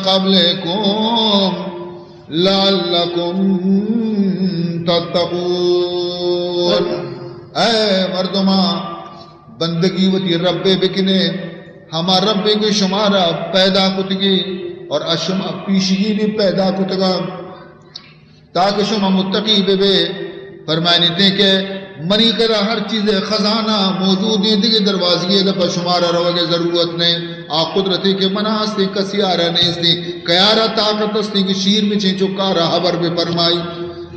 قبلکم لعلکم تتقون۔ اے مردماں، بندگی وتی رب ء بکنے، ہما رب ء کہ شمارا پیدا کتگی اور از شما پیشگی بھی پیدا کتگا۔ تاکہ شما متقی بہ بے۔ فرمائنیتے کہ منی کرا ہر چیز خزانہ موجود ہیں، دیگہ دروازگی دپا شمارا روگے ضرورت نہیں۔ آ قدرتی کہ منا ہستے، کسی آرا نہیں ہستے۔ کیارا طاقت ہستے کہ شیر مچیں چکارا خبر بہ فرمائی؟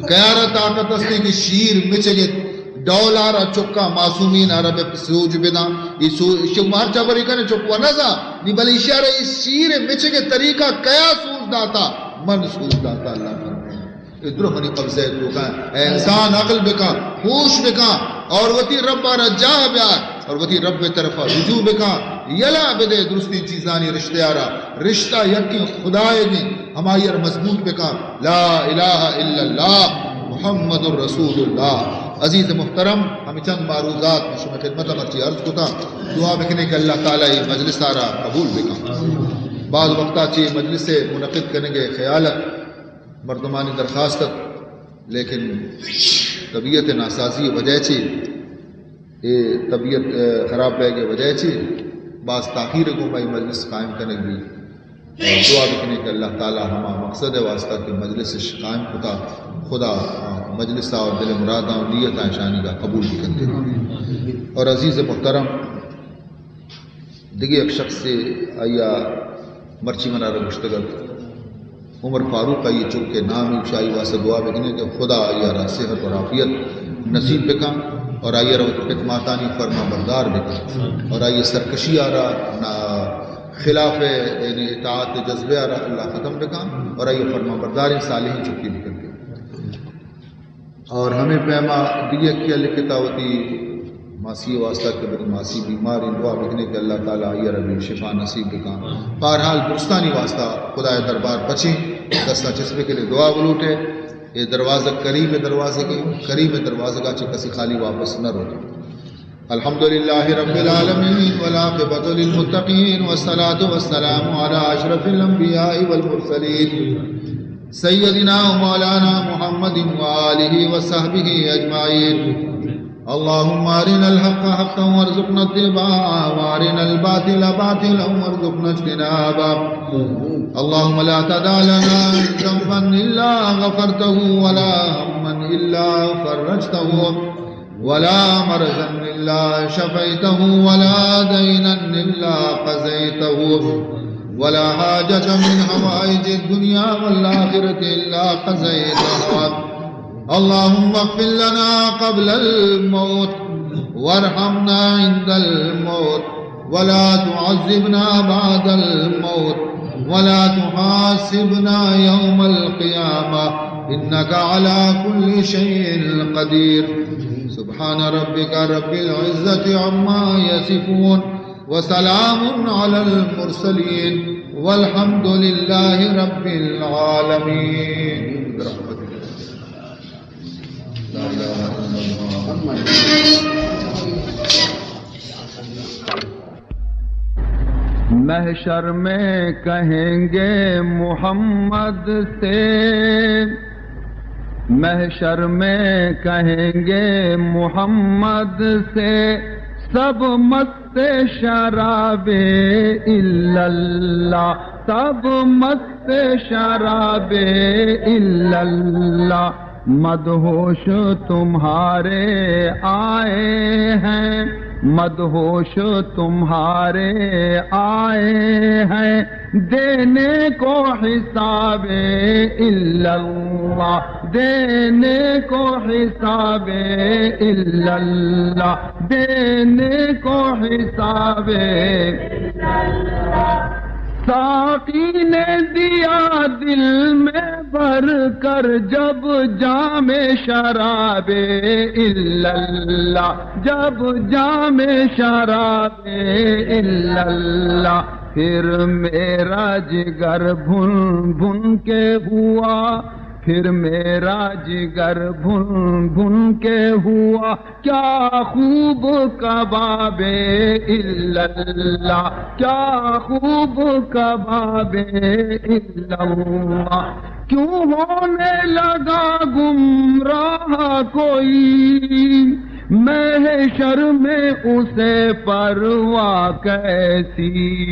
کیارا طاقت ہستے کہ شیر مچگت ڈول آرا چکاں معصومین آرا بہ سوج بداں۔ اے سو-، شما ہر چا برے کنے چک و نزا۔ نی بلے ایشی آرا اے شیر مچگ طریقہ کیا سوج داتا؟ من سوج داتا، اللہ فرمائے۔ اے درو منی قبضہ توکا۔ اے انسان عقل بکا، ہوش بکا اور وتی رب آرا جاہ بیار اور وتی رب طرفا رجوع بکا۔ یلا بدے درستیں چیزانی رشتہ آرا۔ رشتہ یکیں خدائے گیں۔ ہمائی ءَ را مضبوط بکن۔ لا الہ الا اللہ محمد رسول اللہ۔ عزیز محترم، ہمے چند معروضات من شمئے خدمت ءَ مرچی عرض کتاں، دعا بکنیں کہ اللہ تعالی اے مجلس ءَ را قبول بکن۔ بعض وقتا چہ مجلس ءِ منعقد کنگ ءِ خیال ات، مردمانی درخواست ات، لیکن طبیعت ناسازی ءِ وجہ چہ اے طبیعت، اے، خراب بیگ ءِ وجہ چہ باز تاخیر ءَ گوں ما اے مجلس قائم کنگ بیت۔ اور دعا بکنیں کہ اللہ تعالی ہما مقصد ءِ واسطہ کہ مجلس اش قائم کتا، خدا، آ، مجلس ءَ اور دل ءِ مراداں و نیتاں اشانی کا قبول بکنتے۔ اور عزیز محترم، دگہ یک شخصے آئی ءَ مرچی منا را گوشتگ ات، عمر فاروق آئی چک ءِ نام ایں، شاہی واسطہ دعا بکنیں کہ خدا آئی ءَ را صحت اور عافیت نصیب بکن اور آئی ءَ را وتی پت ماتانی فرما بردار بکن اور آئی ءِ سرکشی ءَ را نا-، خلاف، یعنی اطاعت جذبہ ءَ را اللہ ختم بکن اور آئی ءَ فرما برداریں صالحیں چکی بکن۔ اور ہمے پیما دگہ یکے ءَ لکھتا وتی ماسی ءِ واسطہ کہ وتی ماسی بیمار ایں، دعا بکنیں کہ اللہ تعالی آئی ءَ را بھی شفا نصیب بکن۔ بہرحال درستانی واسطہ خدا ءِ دربار پچیں، دستا چست بکنے، دعا بلوٹے۔ اے دروازگ کریم ءِ دروازگ ایں، کریم ءِ دروازگ ءَ چہ کسی خالی واپس نہ روت۔ الحمد لله رب العالمين، والعاقبة للمتقين، والصلاة والسلام على أشرف الأنبياء والمرسلين، سيدنا ومولانا محمد وآله وصحبه أجمعين. اللهم أرنا الحق حقا وارزقنا اتباعه، وأرنا الباطل باطلا وارزقنا اجتنابه. اللهم لا تدع لنا ذنبا إلا غفرته، ولا هما إلا فرجته، ولا مرضا إلا شفيته، ولا دينا إلا قضيته، ولا حاجة من حوائج الدنيا والآخرة إلا قضيتها. اللهم اغفر لنا قبل الموت، وارحمنا عند الموت، ولا تعذبنا بعد الموت، ولا تحاسبنا يوم القيامة، إنك على كل شيء قدير. سبحان ربك رب العزة عما يصفون، وسلام على المرسلين، والحمد لله رب العالمين. برحمتك. لا إله إلا الله. محشر میں کہیں گے محمد سے، محشر میں کہیں گے محمد سے، سب مست شراب الا اللہ، سب مست شراب الا اللہ۔ مدہوش تمہارے آئے ہیں، مدہوش تمہارے آئے ہیں، دینے کو حساب الا اللہ، دینے کو حساب الا اللہ، دینے کو حساب۔ ساقی نے دیا دل میں بھر کر جب جام شراب الا اللہ، جب جام شراب الا اللہ، پھر میرا جگر بھن بھن کے ہوا، پھر میرا جگر بھن بھن کے ہوا، کیا خوب کباب الا اللہ، کیا خوب کباب الا اللہ۔ کیوں ہونے لگا گمراہ کوئی، محشر میں اسے پرواہ کیسی؟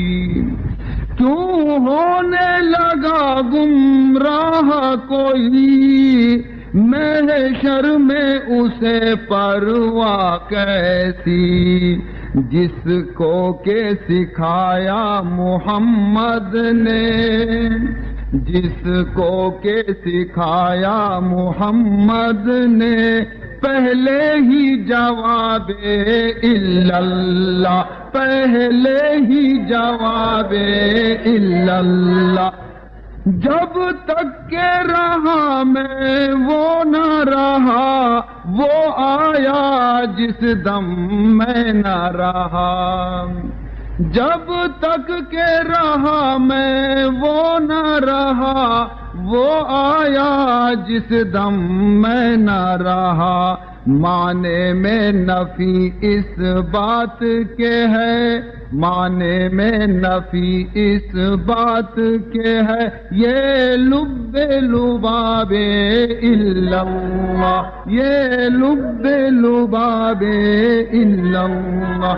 کیوں ہونے لگا گمراہ کوئی، محشر میں اسے پرواہ کیسی؟ جس کو کہ سکھایا محمد نے، جس کو کہ سکھایا محمد نے، پہلے ہی جواب الا اللہ، پہلے ہی جواب الا اللہ۔ جب تک کہ رہا میں وہ نہ رہا، وہ آیا جس دم میں نہ رہا۔ جب تک کہ رہا میں وہ نہ رہا، وہ آیا جس دم میں نہ رہا۔ معنی میں نفی اس بات کے ہے، معنی میں نفی اس بات کے ہے، یہ لب لباب الا اللہ، یہ لب لباب الا اللہ۔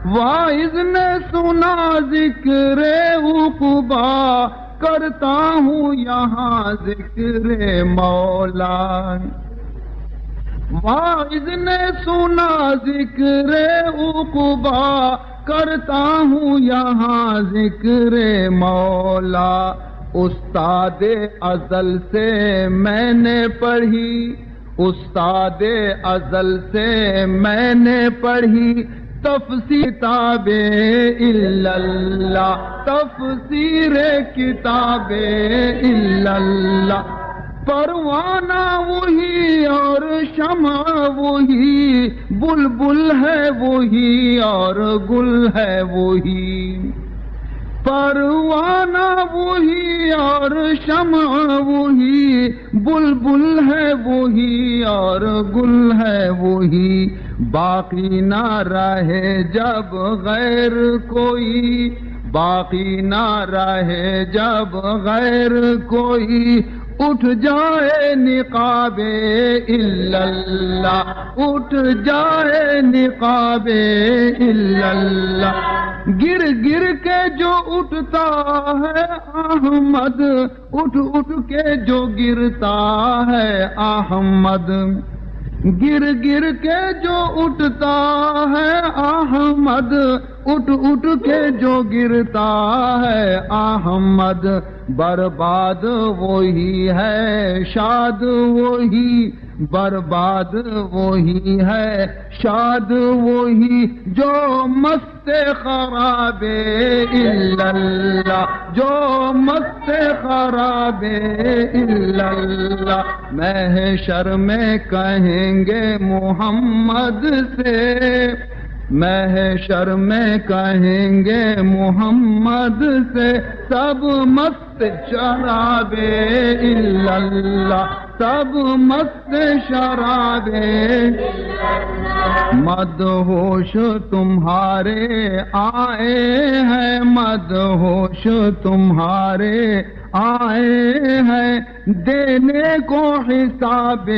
واعظ نے سنا ذکر عقبیٰ، کرتا ہوں یہاں ذکر مولا۔ واعظ نے سنا ذکر عقبیٰ، کرتا ہوں یہاں ذکر مولا۔ استاد ازل سے میں نے پڑھی، استاد ازل سے میں نے پڑھی، تفسیر کتاب الا اللہ، تفسیر کتاب الا اللہ۔ پروانہ وہی اور شمع وہی، بلبل ہے وہی اور گل ہے وہی۔ پروانہ وہی اور شمع وہی، بلبل ہے وہی اور گل ہے وہی۔ باقی نہ رہے جب غیر کوئی، باقی نہ رہے جب غیر کوئی، اٹھ جائے نقاب الا اللہ، اٹھ جائے نقاب الا اللہ۔ گر گر کے جو اٹھتا ہے احمد، اٹھ اٹھ کے جو گرتا ہے احمد، گر گر کے جو اٹھتا ہے احمد، اٹھ اٹھ کے جو گرتا ہے احمد، برباد وہی ہے، شاد وہی، برباد وہی ہے، شاد وہی، جو مست خراب الا اللہ، جو مست خراب الا اللہ۔ محشر میں کہیں گے محمد سے، محشر میں کہیں گے محمد سے، سب مست شراب الا اللہ، سب مست شراب۔ مدہوش تمہارے آئے ہیں، مدہوش تمہارے آئے ہیں، دینے کو حساب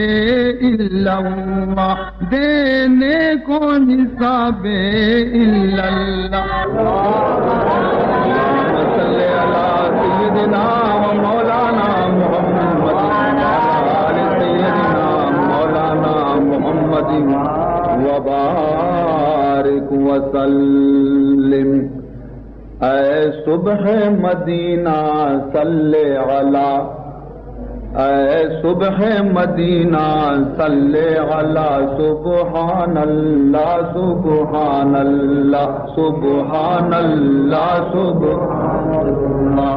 الا اللہ، دینے کو حساب الا اللہ۔ صل علی سیدنا و مولانا محمد، آل سیدنا مولانا محمد وبارک وسلم۔ اے صبح مدینہ صل علی، اے صبح مدینہ صل علی، سبحان اللہ، سبحان اللہ، سبحان اللہ، سبحان اللہ۔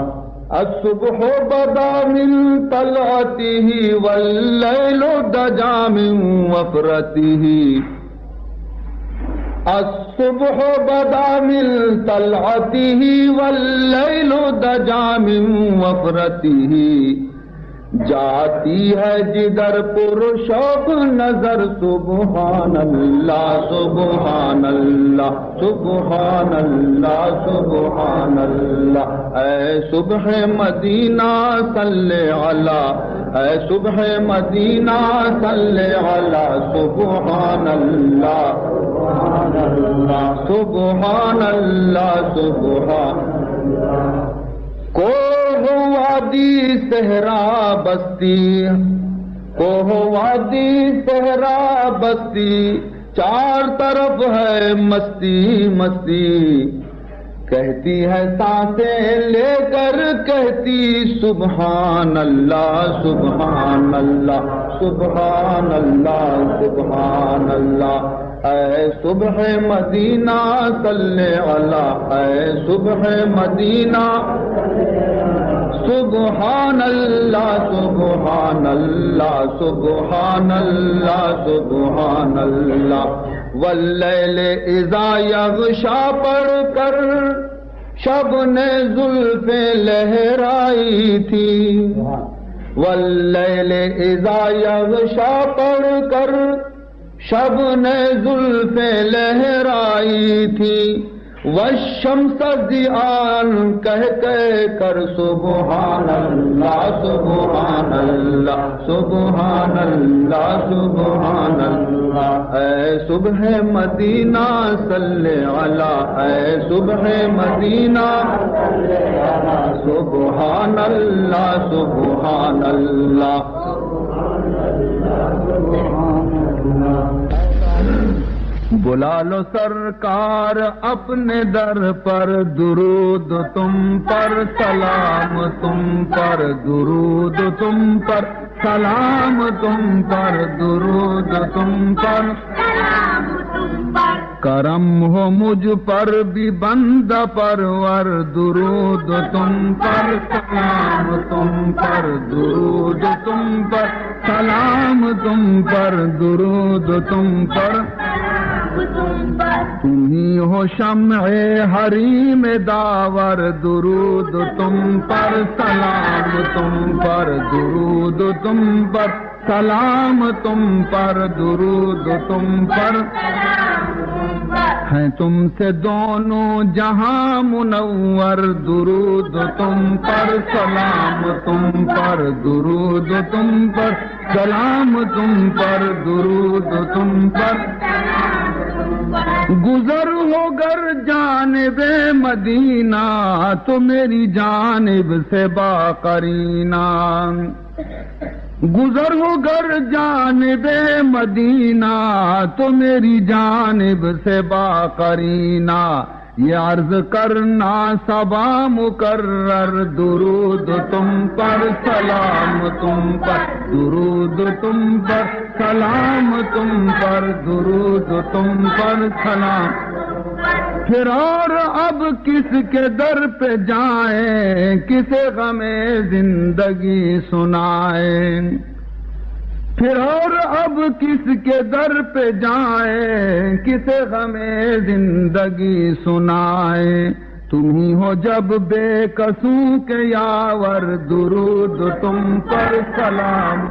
الصبح بدا من طلعته والليل دجا من وفرته۔ الصبح بدا من طلعته والليل دجا من وفرته۔ جاتی ہے جدھر پر شوق نظر، سبحان اللہ، سبحان اللہ، سبحان اللہ، سبحان اللہ۔ اے صبح مدینہ صل علی، اے صبح مدینہ صل علی، سبحان اللہ، سبحان اللہ، سبحان اللہ۔ کوہ وادی صحرا بستی، کوہ وادی صحرا بستی، چار طرف ہے مستی مستی۔ کہتی ہے سانسیں لے کر کہتی، سبحان اللہ، سبحان اللہ، سبحان اللہ، سبحان اللہ، اے صبح مدینہ صلی علی، اے صبح مدینہ۔ سبحان اللہ، سبحان اللہ، سبحان اللہ، سبحان اللہ۔ واللیل اذا یغشی پڑھ کر شب نے زلفیں لہرائی تھی، واللیل اذا یغشی پڑھ کر شب نے زلفیں لہرائی تھی، والشمس ضیاء کہہ کہہ کر سبحان اللہ، سبحان اللہ، سبحان اللہ، سبحان اللہ۔ اے صبح مدینہ صلی علی، اے صبح مدینہ، سبحان اللہ، سبحان اللہ۔ بلا لو سرکار اپنے در پر، درود تم پر، سلام تم پر، درود تم پر، سلام تم پر، درود تم پر۔ کرم ہو مجھ پر بھی بندہ پرور، درود تم پر، سلام تم پر، درود تم پر، سلام تم پر، درود تم پر۔ تم ہی ہو شمع حریم داور، درود تم پر، سلام تم پر، درود تم پر، سلام تم پر، درود تم پر۔ ہیں تم سے دونوں جہاں منور، درود تم پر، سلام تم پر، درود تم پر، سلام تم پر، درود تم پر۔ گزر ہو گر جانب مدینہ تو میری جانب سے باقرینہ۔ گزر ہو گر جانب مدینہ تو میری جانب سے باقرینہ، یہ عرض کرنا صبا مکرر، درود تم پر، سلام تم پر، درود تم پر، سلام تم پر، درود تم پر، سلام۔ پھر اور اب کس کے در پہ جائیں، کسے غم زندگی سنائیں۔ پھر اور اب کس کے در پہ جائیں، کسے غم زندگی سنائیں۔ تم ہی ہو جب بے کسوں کے یاور، درود تم پر، سلام